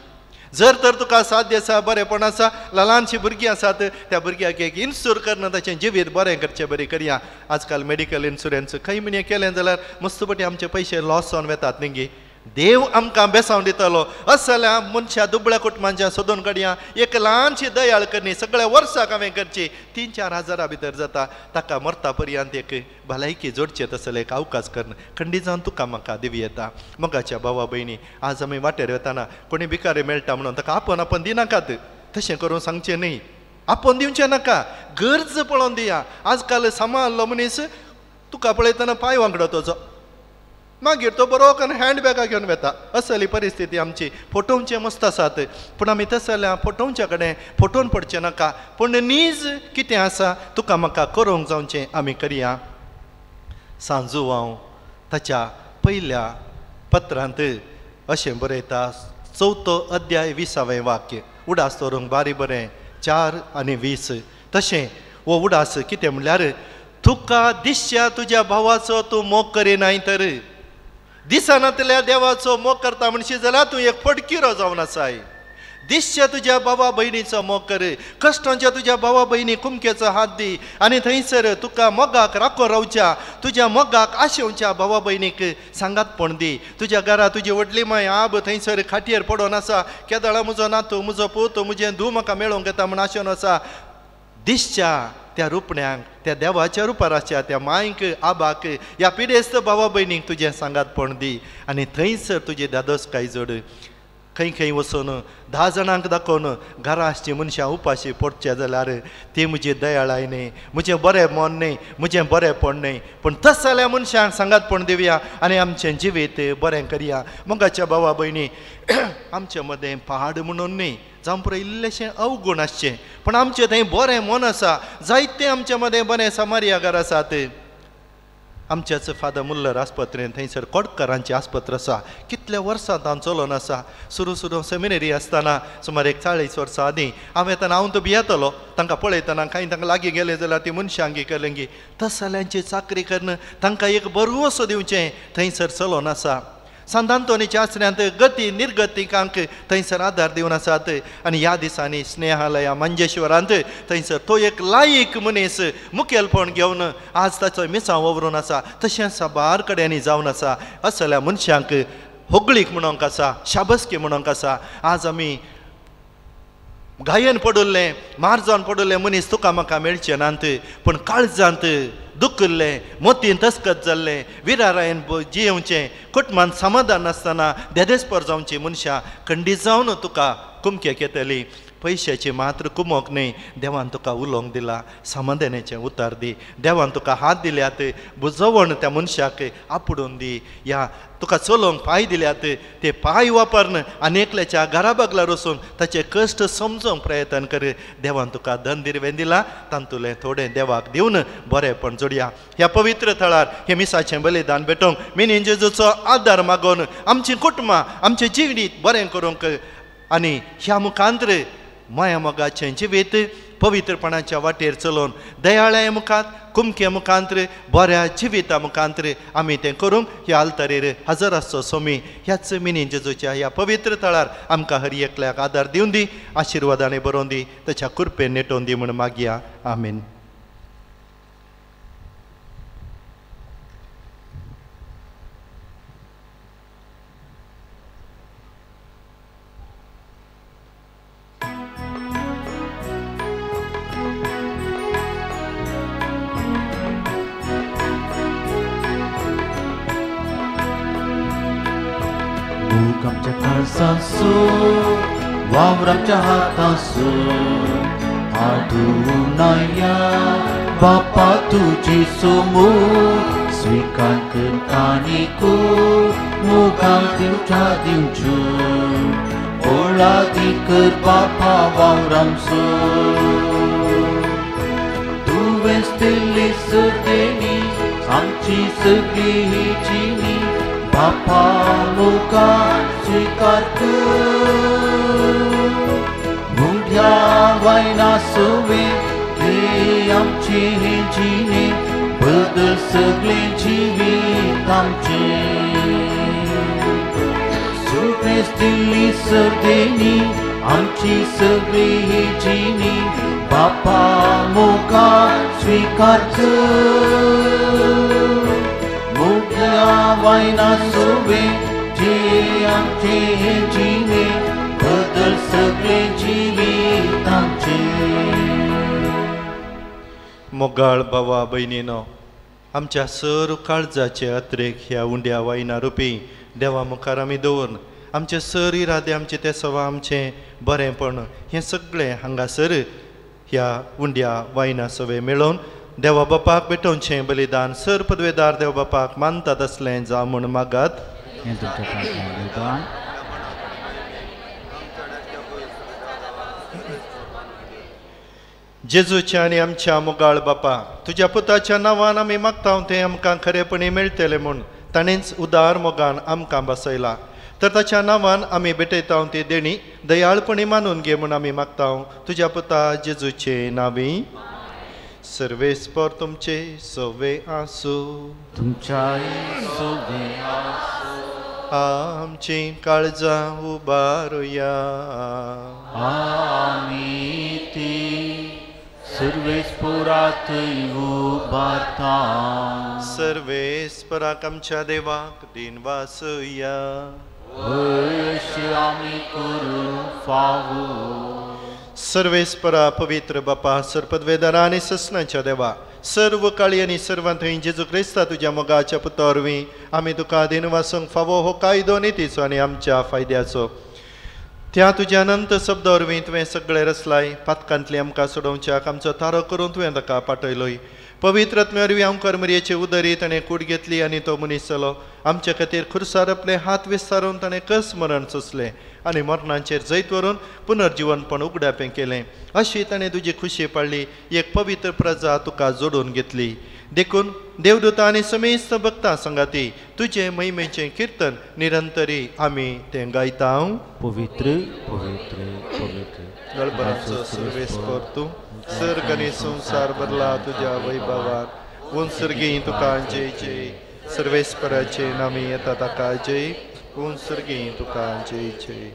जर तर तुका साध्य आसा बरेंपण आसा, ल्हानशीं भुरगीं आसात त्या भुरग्याक एक इन्शूर करून ताचें जिवीत बरें करचें बरें करया. आजकाल मेडिकल इन्शुरन्स खंय म्हणे केलें जाल्यार मस्त पटी आमचे पयशे लॉस जावन वेतात न्ही गी. देव आमकां बेसावन दितलो. असल्या मनशा दुबळ्या कुटुंबांच्या सोदून काडया, एक ल्हानशी दयाळ करणी सगळ्या वर्साक हांवें करची, 3-4 हजारा भितर जाता. ताका मरता पर्यंत एक भलायकी जोडचें तसलें एक अवकाश करून खंडीत जावन तुका म्हाका दिवं येता. मोगाच्या भावा भयणी आज आमी वाटेर वतना कोणी भिकारी मेळटा म्हणून ताका आपोवन आपोवन दिनाकात, तशें करून सांगचें न्ही, आपोवन दिवचें नाका, गरज पळोवन दिया. आजकाल सांबाळ्ळो मनीस तुका पळयतना पांय वांगडो तुजो, मागीर तो बरो करून हँडबॅगां घेवन वता. असली परिस्थिती आमची. फटोवचें मस्त आसात पूण आमी तसल्या फटोवच्या कडेन फटोवन पडचें नाका. पूण नीज कितें आसा तुका म्हाका करूंक जावचें आमी करया. सांजुवांव ताच्या पयल्या पत्रांत अशें बरयता, 4थो अध्याय 20वें वाक्य. उडास दवरूंक बारी बरें 4 आनी 20. तशें हो उडास कितें म्हणल्यार तुका दिसच्या तुज्या भावाचो तूं मोग करिनाय तर दिसनातल्या देवाचो मोग करता म्हणशी जाल्यार तूं एक फटकिरो जावन आसाय. दिसच्या तुज्या बाबा भयणीचो मोग कर, कश्टांच्या तुज्या बाबा भयणी कुमकेचो हात दी आनी थंयसर तुका मोगाक राखो रावच्या, तुज्या मोगाक आशेवच्या बाबा भयणीक सांगातपण दी. तुज्या घरा तुजी व्हडली माय आब थंयसर खाटयेर पडोन आसा, केदळा म्हजो नातू म्हजो पूत म्हजें धूव म्हाका मेळोवंक येता म्हूण आशेवन आसा. दिसच्या त्या रुपण्यांक, त्या देवाच्या रुपार आसच्या त्या मांयक आबाक ह्या पिडेस्त भावा भयणीक तुजें सांगातपण दी आनी थंयसर तुजी दादोसकाय जोड. खंय खंय वचून 10 जाणांक दाखोवन घरा आसची मनशां उपाशी पडचे जाल्यार ती म्हजी दयाळाय न्ही, म्हजें बरें मन न्ही, म्हजें बरेंपण न्ही. पूण तस जाल्यार मनशांक सांगातपण दिवया आनी आमचें जिवीत बरें करया. मोगाच्या भावा भयणी, आमचे मदें पहाड म्हणून न्ही, जावं पुरो इल्लेशें अवगूण आसचें, पूण आमचें थंय बरें मन आसा. जायते आमचे मदें बरें समारियागार आसात. आमच्याच फादर मुल्लर आस्पत्रेन थंयसर कोडकरांची आस्पत्र आसा, कितल्या वर्सां तांचो चलोन आसा. सुरू सुरू सेमिनरी आसतना सुमार एक 40 वर्सां आदीं हांव येतना हांव तो भियेतलो, तांकां पळयतना कांय तांकां लागीं गेलें जाल्यार ती मनशांगी केलेंगी तसल्यांची चाकरी करून तांकां एक बरवसो दिवचें थंयसर चलोन आसा. सांत आंतोनीच्या आसऱ्यांत गती निर्गतिकांक थंयसर आदार दिवन आसात. आनी ह्या दिसांनी स्नेहालया मंजेश्वरांत थंयसर तो एक लायक मनीस मुखेलपण घेवन आज ताचो मिसांव ववरून आसा. तशेंच साबार कडेन जावन आसा. असल्या मनशांक होगळीक म्हणोंक आसा, शाबस्की म्हणोंक आसा. आज आमी गायन पडिल्लें, मारजावन पडिल्लें मनीस तुका म्हाका मेळचें नात, पूण काळजांत दुखिल्लें, मोतीन तस्कत जाल्लें, विरारायन जियेवचें, कुटुंबांत समाधान नासतना देदेस्पर जावची मनशां खंडीत जावन तुका कुमकेक येतली. पयशाची मात्र कुमोक न्ही, देवान तुका उलोवंक दिला, समाधानाचें उतार दी. देवान तुका हात दिल्यात, बुजवण त्या मनशाक आपडून दी. ह्या तुका चलोवंक पांय दिल्यात, ते पांय वापरून आनी एकल्याच्या घरा बगलार वचून ताचे कश्ट समजोवंक प्रयत्न कर. देवान तुका धन दिरवें दिला, तातूंतलें थोडें देवाक दिवन बरेंपण जोडया. ह्या पवित्र थळार हे मिसाचें बलिदान भेटोवंक मिनी जेजूचो आदार मागोवन आमचीं कुटुंबां आमचें जिवीत बरें करूंक आनी ह्या मुखांतर माया मोगाचें जिवीत पवित्रपणाच्या वाटेर चलोवन दयाळ्या मुखांत, कुमके मुखांतर, बऱ्या जिविता मुखांतर आमी तें करूंक ह्या आल्तारेर हजर आसचो सोमी ह्याच मिनी जेजूच्या ह्या पवित्र थळार आमकां हर एकल्याक आदार दिवन दी, आशिर्वादांनी बरोवन दी, ताच्या कृपेन नेटोवन दी म्हूण मागया. आमीन. आमच्या काळजांसू वावर आमच्या हातांसू आडून बापा तुजी सोमू स्विकार कर आनी मुखार दिवच्या दिवचू ओळादी कर बापा वावरांसो. तुवेंच दिल्ली सर्देणी आमची सगळी ही जिणी बापा मुखार स्विकार कर. मुंड्या वायना सोवे हे आमची ही जिणे बदल सगळे जिवीत आमचे. तुवेंच दिल्ली सर्देणी आमची सगळी ही जिणी बापा मुखार स्विकार कर. मुंड्या वायना सोवे जे आमचे हे जिणे बदल सगळे जिवीत आमचे. मोगाळ भावा भयणीनो, आमच्या सर काळजाचे अत्रेक ह्या उंड्या वायना रुपी देवा मुखार आमी दवरून आमचे सर इरादे, आमचे ते सवा, आमचें बरेंपण हें सगळें हांगासर ह्या उंड्या वायना सवे मेळोवन देवा बापाक भेटोवचें बलिदान सर पदवेदार देव बापाक मानतात असलें जावं म्हूण मागात. जेजूच्या आनी आमच्या मोगाळ बापा, तुज्या पुताच्या नांवान आमी मागता तें आमकां खरेपणी मेळटलें म्हूण ताणेंच उदार मोगान आमकां बसयला. तर ताच्या नांवान आमी भेटयता ती देणी दयाळपणी मानून घे म्हूण आमी मागता तुज्या पुता जेजूचे नांवी. सर्वेस्पर तुमचे सवे आसूं, तुमच्याय सवे आसूं. आमची काळजां उबारुया, आमी ती सर्वेस्परात उबारता. सर्वेस्पराक आमच्या देवाक दिन वासुया, अशें आमी करूंक फावो. सर्वेस्परा पवित्र बापा, सर्पदवेदारा आनी ससनाच्या देवा, सर्व काळी आनी सर्वां थंय जेजू क्रिस्ता तुज्या मोगाच्या पुता वरवीं आमी तुका दिन वासूंक फावो हो कायदो नितीचो आनी आमच्या फायद्याचो. त्या तुज्या अनंत शब्दा वरवीं तुवें सगळें रचलाय. पातकांतली आमकां सोडोवच्याक आमचो थारो करून तुवें ताका पाठयलोय. पवित्र आत्म्या वरवीं आमकार मरयेचे उदरी ताणें कूड घेतली आनी तो मनीस जालो. आमचे खातीर खुर्सार आपले हात विस्तारून ताणें कस मरण सोंसलें आनी मरणाचेर जैत व्हरून पुनर्जिवनपण उगडापें केलें. अशी ताणें तुजी खुशी पाळ्ळी, एक पवित्र प्रजा तुका जोडून घेतली. देखून देवदूता आनी समेस्त भक्तां संगाती तुजे महिमेचें किर्तन निरंतरी आमी तें गायता. पवित्र पवित्र पवित्र गळबराचो सर्वेस्पर तूं, सर्ग आनी संवसार भरला तुज्या वैभवान. उंच सर्गी तुका जय जय. सर्वेस्पराचे नामी येता ताका जय. उंच सर्गी तुका जय जय.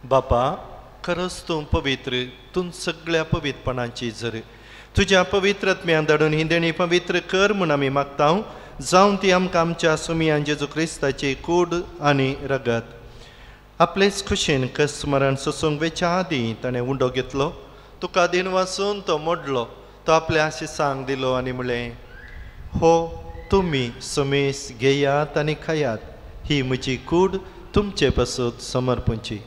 बापा, खरंच तूं पवित्र, तूं सगळ्या पवित्रपणाची जर. तुज्या पवित्र आत्म्यान धाडून ही देणी पवित्र कर म्हूण आमी मागता. जावन ती आमकां आमच्या सुमयान जेजू क्रिस्ताची कूड आनी रगत. आपलेच खुशेन कस मरण सोसूंक वेच्या आदीं ताणें उंडो घेतलो, तुका दिन वाचून तो मोडलो, तो आपल्या आशिसांक दिलो आनी म्हणलें, हो तुमी समेस घेयात आनी खायात, ही म्हजी कूड तुमचे पासत समर्पणची.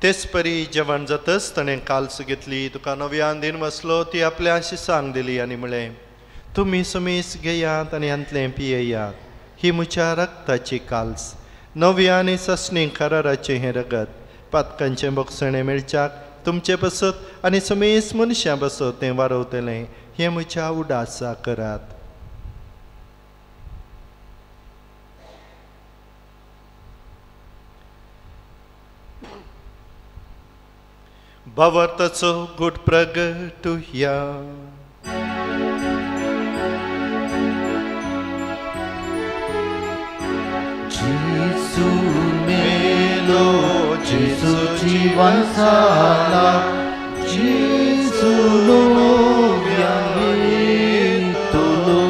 तेच परी जेवण जातच ताणें काल्स घेतली, तुका नव्यान दिन बसलो, ती आपल्या आशिसांक दिली आनी म्हणलें, तुमी समेस घेयात आनी हांतलें पियेयात, ही म्हज्या रक्ताची काल्स, नव्या आनी ससणी कराराचें हें रगत, पातकांचें बोगसणें मेळच्याक तुमचे पासत आनी समेस मनशां पासत तें वारवतलें. हें म्हज्या उडासा करात. भावार्थाचो गूट प्रगटुया. जेजू मेलो, जेजू जिवन जाला, जेजू नव्यान येतलो.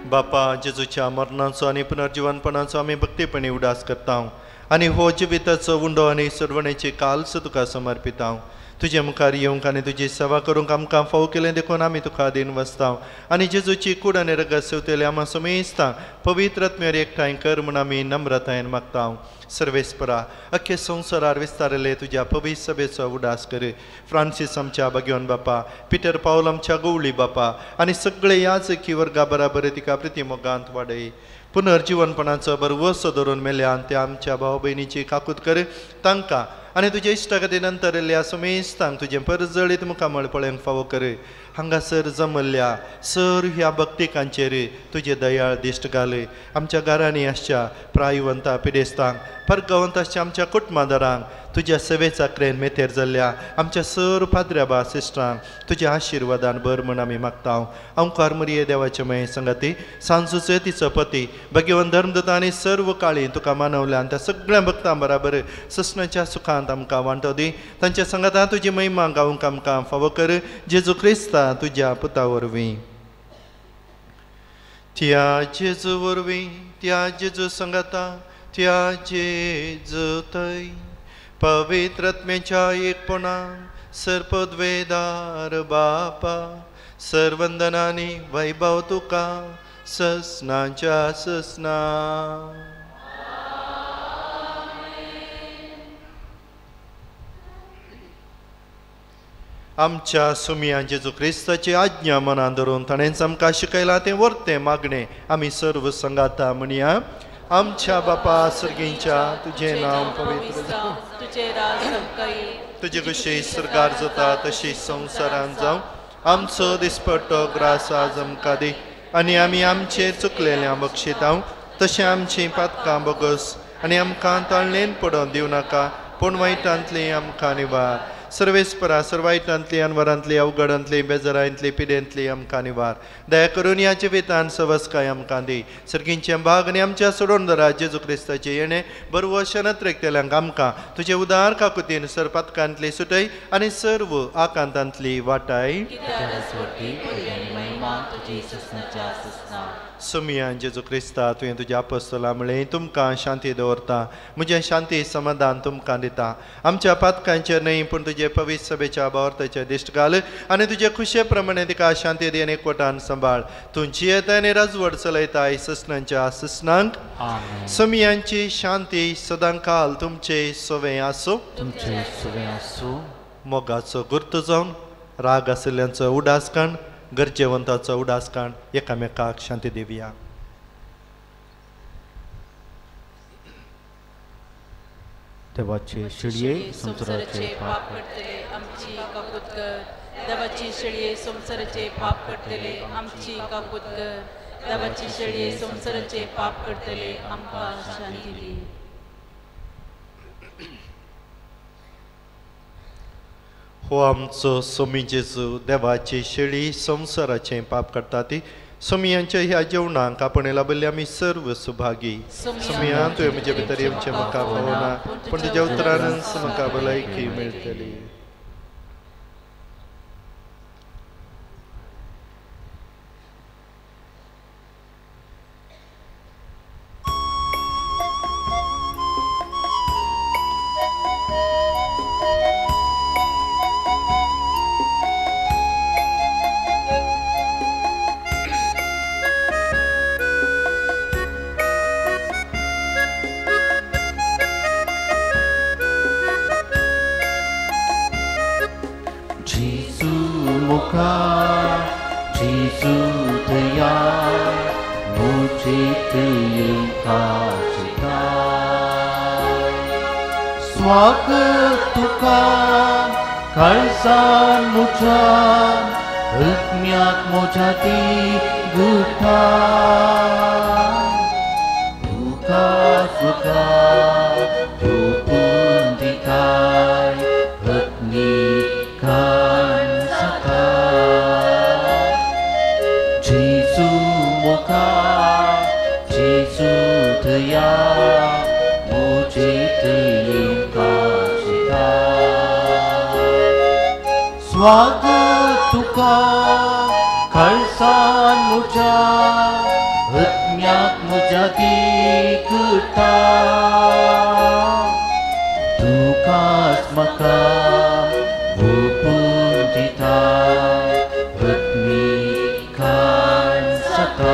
बापा, जेजूच्या मरणाचो आनी पुनर्जिवनपणाचो आमी भक्तीपणी उडास करता आनी हो जिविताचो उंडो आनी सोडवणेची काल्स तुका समर्पिता. तुजे मुखार येवंक आनी तुजी सेवा करूंक आमकां फावो केलें देखून आमी तुका दिन वसता आनी जेजूची कूड आनी रगत सेवतले आमा समेस्ता पवित्र आत्म्यार एकठांय कर म्हूण आमी नम्रतायेन मागता. सर्वेस्परा, अख्खे संवसारार विस्तारले तुज्या पवित्र सभेचो उडास कर. फ्रांसीस आमच्या भाग्यवान बापा, पिटर पावल आमच्या गवळी बापा आनी सगळे याजकी वर्गा बराबर तिका प्रितीमोगांत वाडय. पुनर्जिवनपणाचो बरवसो धरून मेल्यान त्या आमच्या भाव भयणीची काकूत कर. तांकां आनी तुज्या इश्टागती नंतर येयल्ल्या समेस्तांक तुजें परजळीत मुखामळ पळोवंक फावो कर. हांगासर जमल्ल्या सर ह्या भक्तिकांचेर तुजें दयाळ दिश्ट घाल. आमच्या घरांनी आसच्या प्रायवंता पिडेस्तांक, परगवंत आसच्या आमच्या कुटुंबादारांक, तुज्या सेवेचाकरेन मेतेर जाल्ल्या आमच्या सर पाद्र्या सिस्टरांक तुज्या आशिर्वादान भर म्हूण आमी मागता. अंकार मरिये देवाचे मये संगाती, सांजूचे तिचो पती भगवान धर्मदत्ता आनी सर्व काळी तुका मानवल्या आनी त्या सगळ्या भक्तां बराबर ससनाच्या सुखांत आमकां वांटो दी. तांच्या संगाता तुजी महिमा गावंक आमकां फावो कर. जेजू क्रिस्ता तुज्या पुता वरवीं. त्या जेजू वरवीं, त्या जेजू संगाता, त्या जेजू थंय पवित्र आत्म्याच्या एकपणान सर्पद्वेदार बापा, सर्वंदनानी वैभव तुका ससनाच्या ससना. आमच्या सुमया जेजू क्रिस्ताची आज्ञा मनान धरून ताणेंच आमकां शिकयलां तें वर्तें मागणें आमी सर्व संगाता म्हणया. आमच्या बापा सर्गींच्या, तुजें नांव पवित्र जावं, तुजें राज आमकां येवं, तुजी कशी सर्गार जाता तशी संवसारान जावं. आमचो दिसपट्टो ग्रास आज आमकां दी आनी आमी आमचेर चुकलेल्यां बक्षितांव तशें आमचीं पातकां बोगस आनी आमकां ताळणेन पडोवन दिवं नाका, पूण वायटांतली आमकां निवार. सर्वेस्परा सर्वायटांतली अनवरांतली अवघडांतली बेजारांतली पिडेंतली आमकां निवार. दया करून ह्या जिवितान सवस्काय आमकां दी. सर्गींचें भाग आनी आमच्या सोडोवन जेजू क्रिस्ताचें येणें बरवो शनत्रेकतेल्यांक आमकां तुजे उदार काकुतीन सरपातकांतली सुटय आनी सर्व आकांतांतली वाटाय. सुमियान जेजू क्रिस्ता तुवें तुज्या apostolaं म्हळें तुमकां शांती दवरता, म्हजें शांती समाधान तुमकां दिता. आमच्या पातकांचेर न्हय पूण तुजे पवित्र सभेच्या भावार्थाचेर दिश्ट घाल आनी तुजे खुशे प्रमाणे तिका शांती दी आनी एकवटान सांबाळ. तूं जियेता आनी राजवट चलयताय ससनांच्या ससनांक. सुमियांची शांती सदांकाल तुमचे सवें आसूं. तुमचे सवें आसूं. मोगाचो गुर्त जावन राग आशिल्ल्यांचो उडास काण, गरजेवंताचो उडास काण एकामेकाक शांती दिवया. देवाचे शेळये संवसाराचे पाप करतले आमची काकूत कर. देवाची शेळये संवसाराचे पाप करतले आमची काकूत कर. देवाची शेळये संवसाराचे पाप करतले आमकां शांती दी. हो आमचो सोमी जेजू देवाची शेळी संवसाराचें पाप करता ती सोमियांच्या ह्या जेवणाक आपण लाभिल्ले आमी सर्व सुभागी. सोमिया तुवें म्हजे भितर येवचें म्हाका फावना, पूण तुज्या उतरानच म्हाका भलायकी मेळटली. स्वागत तुका काळजान म्हज्या आत्म्याक म्हज्या ती गुठा तुका सुखा ओपून दिताय आत्मिकान सता. जेजू मुखार जेजू दया म्हजे स्वागत तुका काळजान म्हज्या आत्म्याक म्हज्या दिकता तुकाच म्हाका ओपून दिता आत्मिकान सता.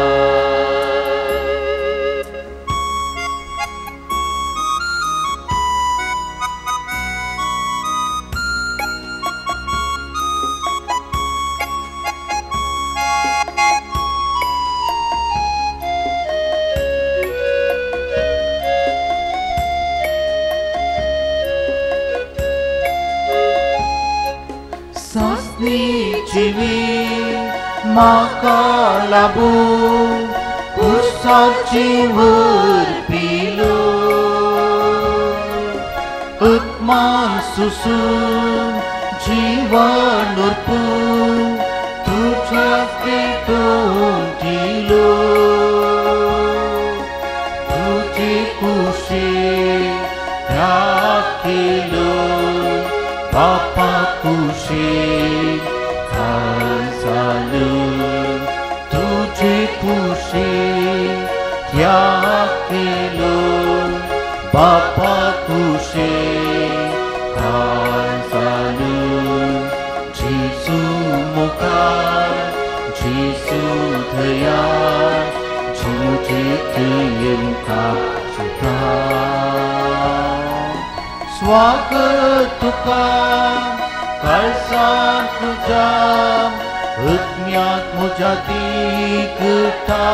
म्हाका लागून कुसाची वरपिलो आत्मान सुसून जीवन उरपून तुज्याच भेटोवन दिलो. तुजे कुशीक त्याग केलो बापा कुशीक तुझे कुशीक त्याग केलो बापा कुशीक खांसालून. जेजू मुखार जेजू दया तुझे मुखार सुता. स्वागत तुका काळजान तुज्या आत्म्याक म्हज्या दिकता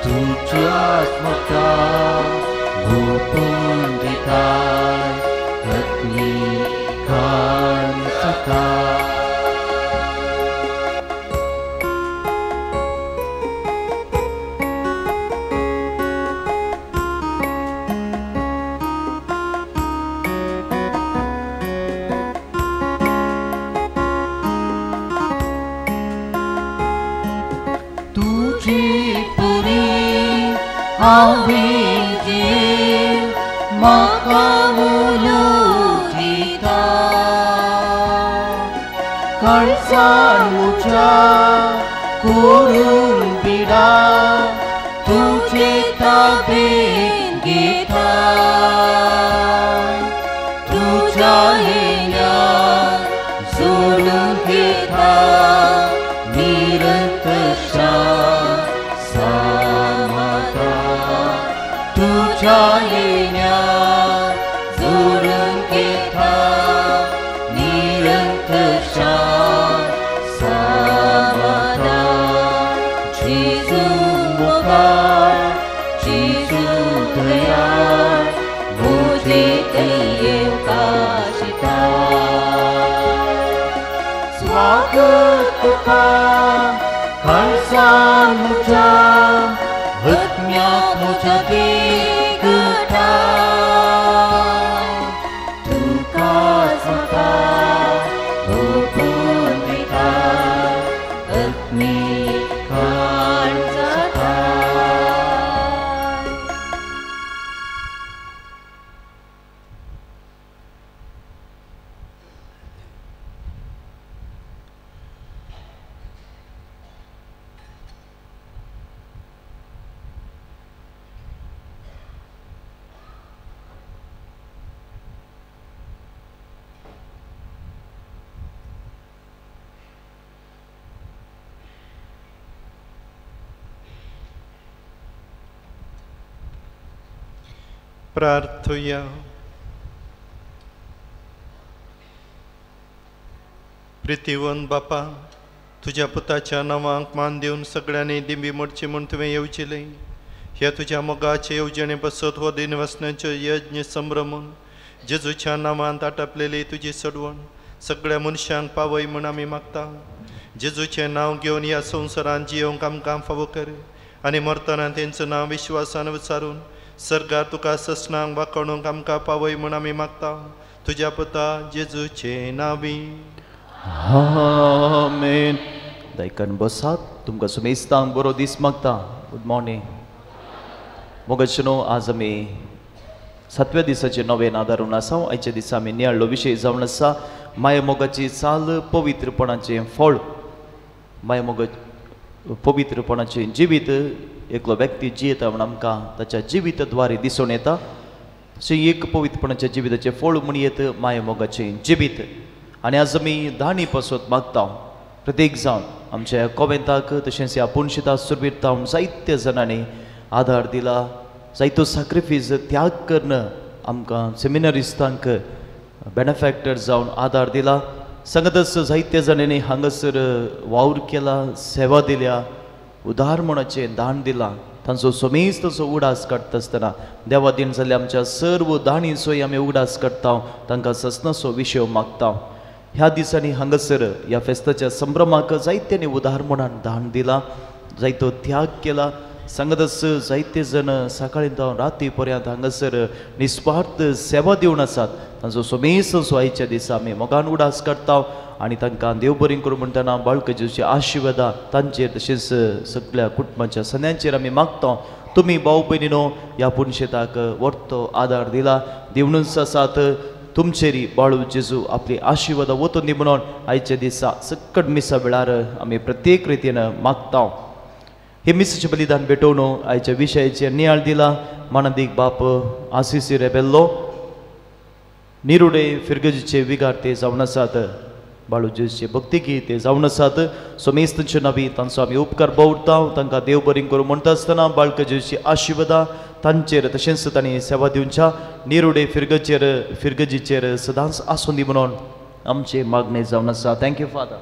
तुज्याच म्हाका ओपून दिताय आत्मिकान सता. तुजी परी हांवें जीव म्हाका उलो दिता काळजान म्हज्या करून पिडा तुजे ताबेन घेता तुज्या येण्याक जोडून घेता निरंतरशा समाधान तुज्या येण्याक जोडून घेता निरंतरशा समाधान जेजू मुखार जेजू दयाळ म्हजे थंय येवकाशिता स्वागत तुका काळजान म्हज्या आत्म्याक म्हज्या देखता तुकाच म्हाका ओंपून दिता आत्मीक काळजाता. प्रार्थुया. प्रितीवन बापा, तुज्या पुताच्या नांवाक मान दिवन सगळ्यांनी दिंबी मोडची म्हूण तुवें येवजिलें. ह्या तुज्या मोगाचे येवजणे बसत हो दिनवासनाचो यज्ञ संभ्रमून जेजूच्या नांवांत आटापलेली तुजी सडवण सगळ्या मनशांक पावय म्हूण आमी मागता. जेजूचें नांव घेवन ह्या संवसारांत जियोवंक आमकां फावो कर आनी मरतना तेंचो नांव विश्वासान विचारून सर्गार तुका ससनांक वाकोणूंक आमकां पावय म्हूण आमी मागता. तुज्या पुता जेजूचे नांवी आमेन. दायकान बसात. तुमकां सुमेस्तांक बरो दीस मागता. Good morning. मोगाचेनो, आज आमी सातव्या दिसाचें नवें आदारून आसा. आयच्या दिसा आमी नियाळ्ळो विशय जावन आसा माया मोगाची चाल पवित्रपणाचें फळ. माया मोगा पवित्रपणाचें जिवीत एकलो व्यक्ती जियेता म्हूण आमकां ताच्या जिवितद्वारे दिसून येता. तशें एक पवित्रपणाच्या जिविताचें फळ म्हूण येत माया मोगाचें जिवीत. आनी आज आमी दाणी पासत मागता प्रत्येक जावन आमच्या कोवेंताक तशेंच ह्या पुनशिता सुरवीरता जायत्या जाणांनी आदार दिला, जायतो साक्रिफीस त्याग करून आमकां सेमिनरिस्तांक बेनिफॅक्टर जावन आदार दिला. सांगतच जायत्या जाणांनी हांगासर वावर केला, सेवा दिल्या, उदार म्हणचें दान दिलां. तांचो समेस्त तसो उगडास काडटा आसतना देवा दीन जाल्ल्या आमच्या सर्व दाणीचोय आमी उगडास काडटा, तांकां ससनाचो विशय मागता. ह्या दिसांनी हांगासर ह्या फेस्ताच्या संभ्रमाक जायत्यांनी उदार म्हणान दान दिलां, जायतो त्याग केला. सांगतच जायते जण सकाळी जावन राती पर्यंत हांगासर निस्वार्थ सेवा दिवन आसात. तांचो समेस्त असो आयच्या दिसा आमी मोगान उगडास काडटा आनी तांकां देव बरी करूं म्हणटना बाळक जेजूची आशिर्वादा तांचेर तशेंच सगळ्या कुटुंबाच्या सन्यांचेर आमी मागता. तुमी भाव भयणीनो ह्या पुनशेताक वर्तो आदार दिला दिवनूच आसात. तुमचेरी बाळू जेजू आपली आशिर्वादा वतून दी म्हणून आयच्या दिसा सकट मिसा वेळार आमी प्रत्येक रितीन मागता. हे मिसाचें बलिदान भेटोवन आयच्या विशयाचेर नियाळ दिला मानादीक बाप आसिसी रेबेल्लो निरुडे फिरगजीचे विगार ते जावन आसात. बाळू जेजूचे भक्ती ते जावन आसात. सोमेस्तांचे नावी तांचो आमी उपकार बावडटा. तांकां देव बरी करूं म्हणटा आसतना बाळक जेजूची आशिर्वादा तांचेर तशेंच तांणी सेवा दिवच्या निरुडे फिरगचेर फिरगजीचेर सदांच आसूं दी म्हणून आमचे मागणें जावन आसा. Thank you father.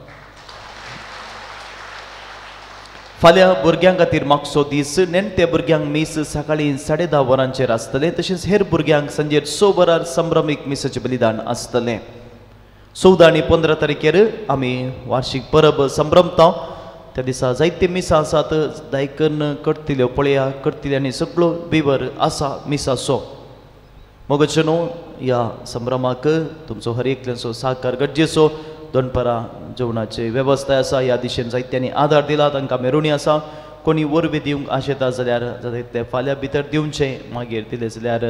फाल्यां भुरग्यां खातीर मागचो दीस. नेणटे भुरग्यांक मीस सकाळीं 10:30 वरांचेर आसतलें. तशेंच हेर भुरग्यांक सांजेर 6 वरार संभ्रमीक मिसाचें बलिदान आसतलें. 14 आनी 15 तारखेर आमी वार्षीक परब संभ्रमता. त्या दिसा जायते मिसां आसात. दायकन करतल्यो पळया करतले आनी सगळो विवर आसा मिसाचो. मोगाचे न्हू ह्या संभ्रमाक तुमचो हर एकल्याचो साहकार गरजेचो. दनपारां जेवणाची वेवस्था आसा. ह्या दिशेन जायत्यांनी आदार दिला, तांकां मेरुणी आसा. कोणी वरवीं दिवंक आशेता जाल्यार जाता तितलें फाल्यां भितर दिवचें, मागीर दिलें जाल्यार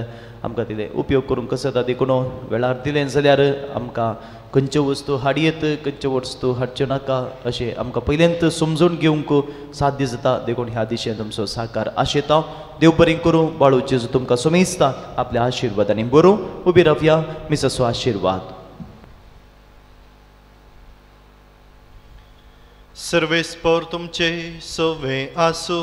आमकां तितलें उपयोग करूंक कसो जाता. देखून वेळार दिलें जाल्यार आमकां खंयच्यो वस्तू हाडयेत खंयच्यो वस्तू हाडच्यो नाका अशें आमकां पयल्यांत समजून घेवंक साध्य जाता. देखून ह्या दिशेन तुमचो साकार आशेता. देव बरें करूं. बाळू जेजू तुमकां समेजता आपल्या आशिर्वादांनी बरों. उबी रावया, मिसाचो आशिर्वाद. सर्वेस्पोर तुमचे सवे आसू.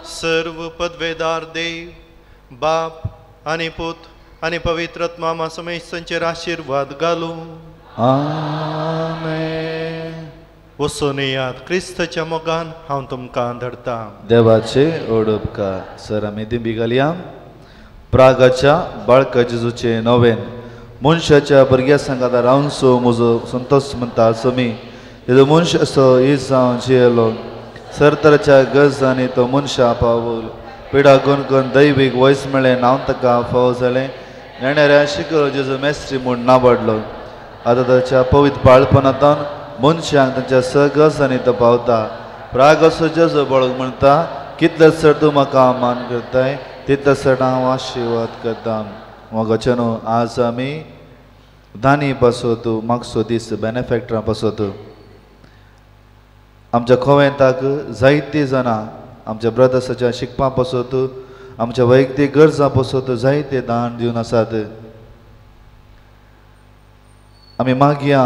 सर्व पदवेदार देव बाप आनी पूत आनी पवित्र आत्मा समेस्तांचेर आशिर्वाद घालूं. आमेन. वचून येयात, क्रिस्ताच्या मोगान हांव तुमकां धाडटा. देवाचे ओडपकार. सर आमी दिंबी घालया. प्रागाच्या बाळका जेजूचे नवेन मनशाच्या भुरग्या सांगाता रावनसो म्हजो संतोष म्हणटा समी तेजो मनश असो इजांव जियेलो सरतराच्या गरजांनी तो मनशा पावलो पिडा करून दैवीक वयस मेळ्ळें नांव ताका फावो जालें नेणाऱ्या शिकलो जेजू मेस्त्री म्हूण नाबाडलो. आतां ताच्या पवित्र बाळपणांतल्यान मनशांक तांच्या सगळ्यांनी तो पावता. प्राग असो जेजू बाळक म्हणटा कितले सर तूं म्हाका मान करताय तितले सर हांव आशिर्वाद करता. मोगाचे न्हू आज आमी दानी पासत मागसो दीस बेनिफेक्टरां पासत आमच्या कोवेंताक जायतीं जाणां आमच्या ब्रदर्साच्या शिकपा पासत आमच्या वैयक्तीक गरजां पासत जायते दान दिवन आसात. आमी मागया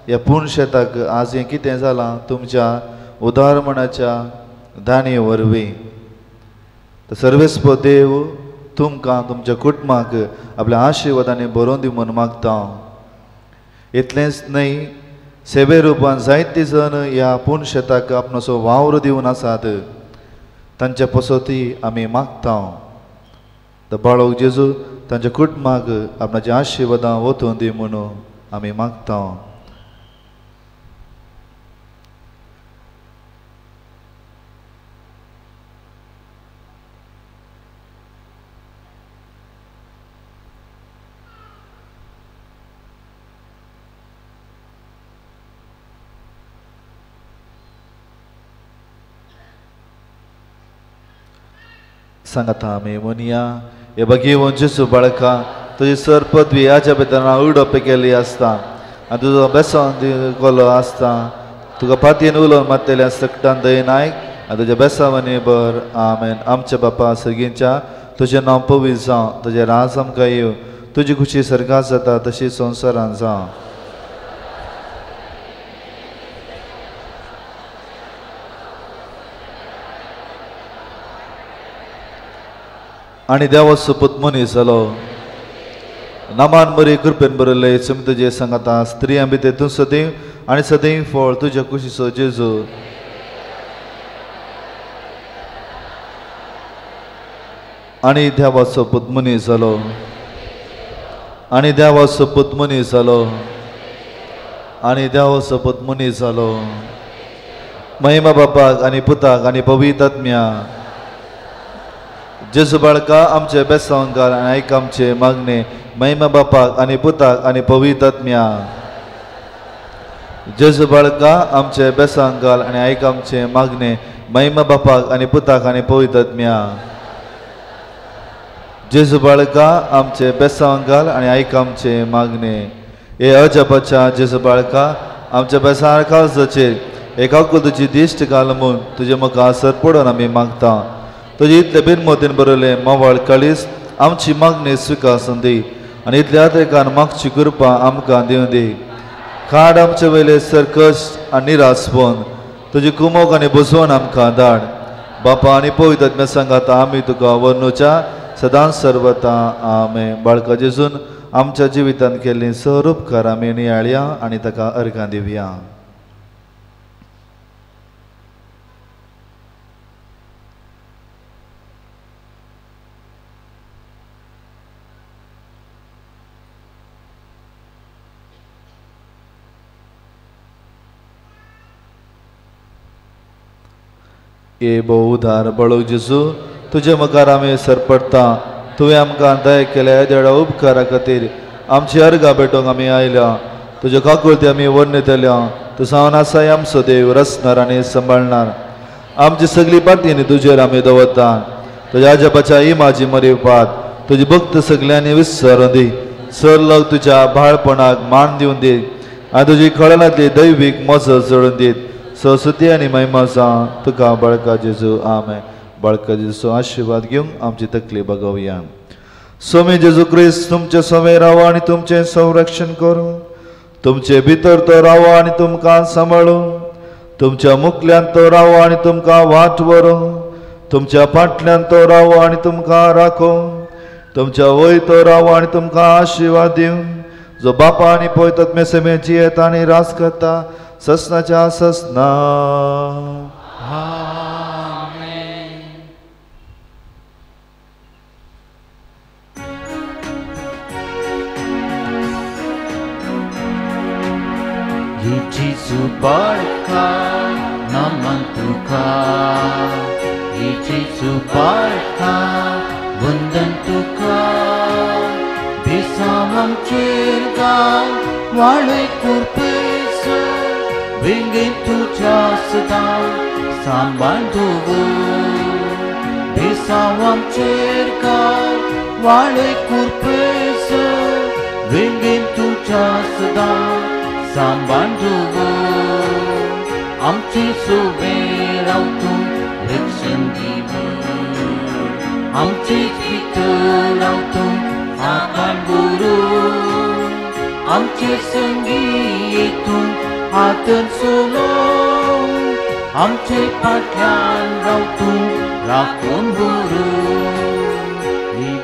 ह्या पूर्ण शेताक आज हें कितें जालां तुमच्या उदारमणाच्या दानी वरवीं. तर सर्वेस्पो देव तुमकां तुमच्या कुटुंबाक आपल्या आशिर्वादांनी बरोवन दी म्हूण मागता. इतलेंच न्हय सेवे रुपान जायते जण ह्या पूर्ण शेताक आपणाचो वावर दिवन आसात तांच्या पसती आमी मागता. तर बाळक जेजू तांच्या कुटुंबाक आपणाच्या आशिर्वादां वतून दी म्हणून आमी मागता. सांगता आमी म्हणया हे बघेवन जेजू बाळका तुजी सर पदवी हाज्या भितर उडोवप केल्ली आसता आनी तुजो बेसांव केलो आसता. तुका पातयेन उलोवन मारतल्या सकटान दय नायक आनी तुज्या बेसांवांनी बर. आमेन. आमच्या बापा सर्गींच्या तुजें नांव पवित्र जावं, तुजें राज आमकां येवं, तुजी खुशी सर्गांत जाता तशी संवसारांत जावं. आनी देवाचो पूत मनीस जालो नामान बरी कृपेन बरयलें सम तुजे सांगाता स्त्रियां भितर तूं सदैव आनी सदैव फळ तुज्या कुशीचो जेजू. आनी देवाचो पूत मनीस जालो आनी देवाचो पूत मनीस जालो आनी देवाचो पूत मनीस जालो. महिमा बापाक आनी पुताक आनी पवित्र आत्म्या. जेजू बाळका आमचे बेसांवकार आनी आयक आमचे मागणे. महिमा बापाक आनी पुताक आनी पवित्र आत्म्या. जेजू बाळका आमचे बेसांवकार आनी आयक आमचे मागणे. महिमा बापाक आनी पुताक आनी पवित्र आत्म्या. जेजू बाळका आमचे बेसांवकार आनी आयक आमचे मागणे. हे अजपाच्या जेजू बाळका आमच्या बेसार काळजाचेर एका तुजी दिश्ट घाल म्हूण तुजे मुखार सर पडून आमी मागता. तुजी इतले बिनमतीन बरयलें म्होंवाळ काळीज आमची मागणी स्विकासून दी आनी इतल्या आद्रेकान मागची कृपा आमकां दिवं दी. काड आमचे वयले सरकश्ट आनी निरासपण तुजी कुमोक आनी बसवण आमकां धाड. बापा आनी पवित्र आत्म्या सांगाता आमी तुका वर्णुच्या सदांच सर्वता. आमेन. बाळका जेजून आमच्या जिवितांत केल्ली सर उपकार आमी नियाळया आनी ताका अर्घां दिवया. ए बहुधार बळो जेजू तुजे मुखार आमी सरपडटा. तुवें आमकां दया केल्या देडा उपकारा खातीर आमची अर्घां भेटोवंक आमी आयल्या. तुज्यो काकुळती आमी वर्णयतल्या. तूं जावन आसाय आमचो देव रचणार आनी सांबाळणार. आमची सगळी पाटींनी तुजेर आमी दवरता. तुज्या आजपाच्या इमाजी मरेवपात तुजी भक्त सगल्यांनी विसरून दी. सर लोक तुज्या बाळपणाक मान दिवन दी आनी तुजी खळनांतली दैवीक मजत जोडून दीत. सरस्वती आनी महिमा जावं तुका बाळका जेजू. आमेन. बाळका जेजू आशिर्वाद घेवन आमची तकली बगोवया. स्वामी जेजू क्रिस्त तुमचे समें राव आनी तुमचें संरक्षण करूं. तुमचे भितर तो राव आनी तुमकां सांबाळूं. तुमच्या मुखल्यान तो राव आनी तुमकां वाट व्हरूं. तुमच्या फाटल्यान तो राव आनी तुमकां राखूं. तुमच्या वय तो राव आनी तुमकां आशिर्वाद दिवं. जो बापा आनी पयतात मेसेमे जियेता आनी राज करता ससनाच्या ससना. जेजू बाळका नमन तुका, जेजू बाळका वंदन तुका. बेसांव आमचेर घाल वाळय कुरपेस, वेंगेंत तुज्या सदां सांबाळ दवर. बेसांव आमचेर घाल वाळय कुरपेस, वेंगेंत तुज्या सदां सांबाळ दवर. आमचे सुबेर राव तूं रक्षण दिवन, आमचे भितर राव तूं आकान गुरू. आमचे संगी तूं हातन सोलो, आमचे फाटल्यान राव तूं राखून गुरू.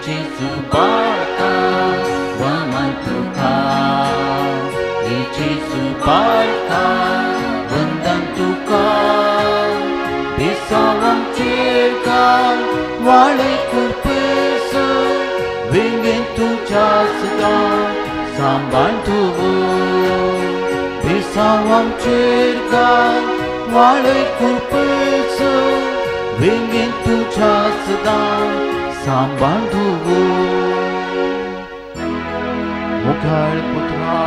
जेजू बाळका वमन तुका, जेजू बाळका वंदन तुका. बेसांव आमचेर घाल वाळय कुरपेस, वेंगेंत तुज्या सदां सांबाळ दवर. बेसांव आमचेर घाल वाळय कुरपेस, वेंगेंत तुज्या सदां सांबाळ दवर. मुखार पुत्रा.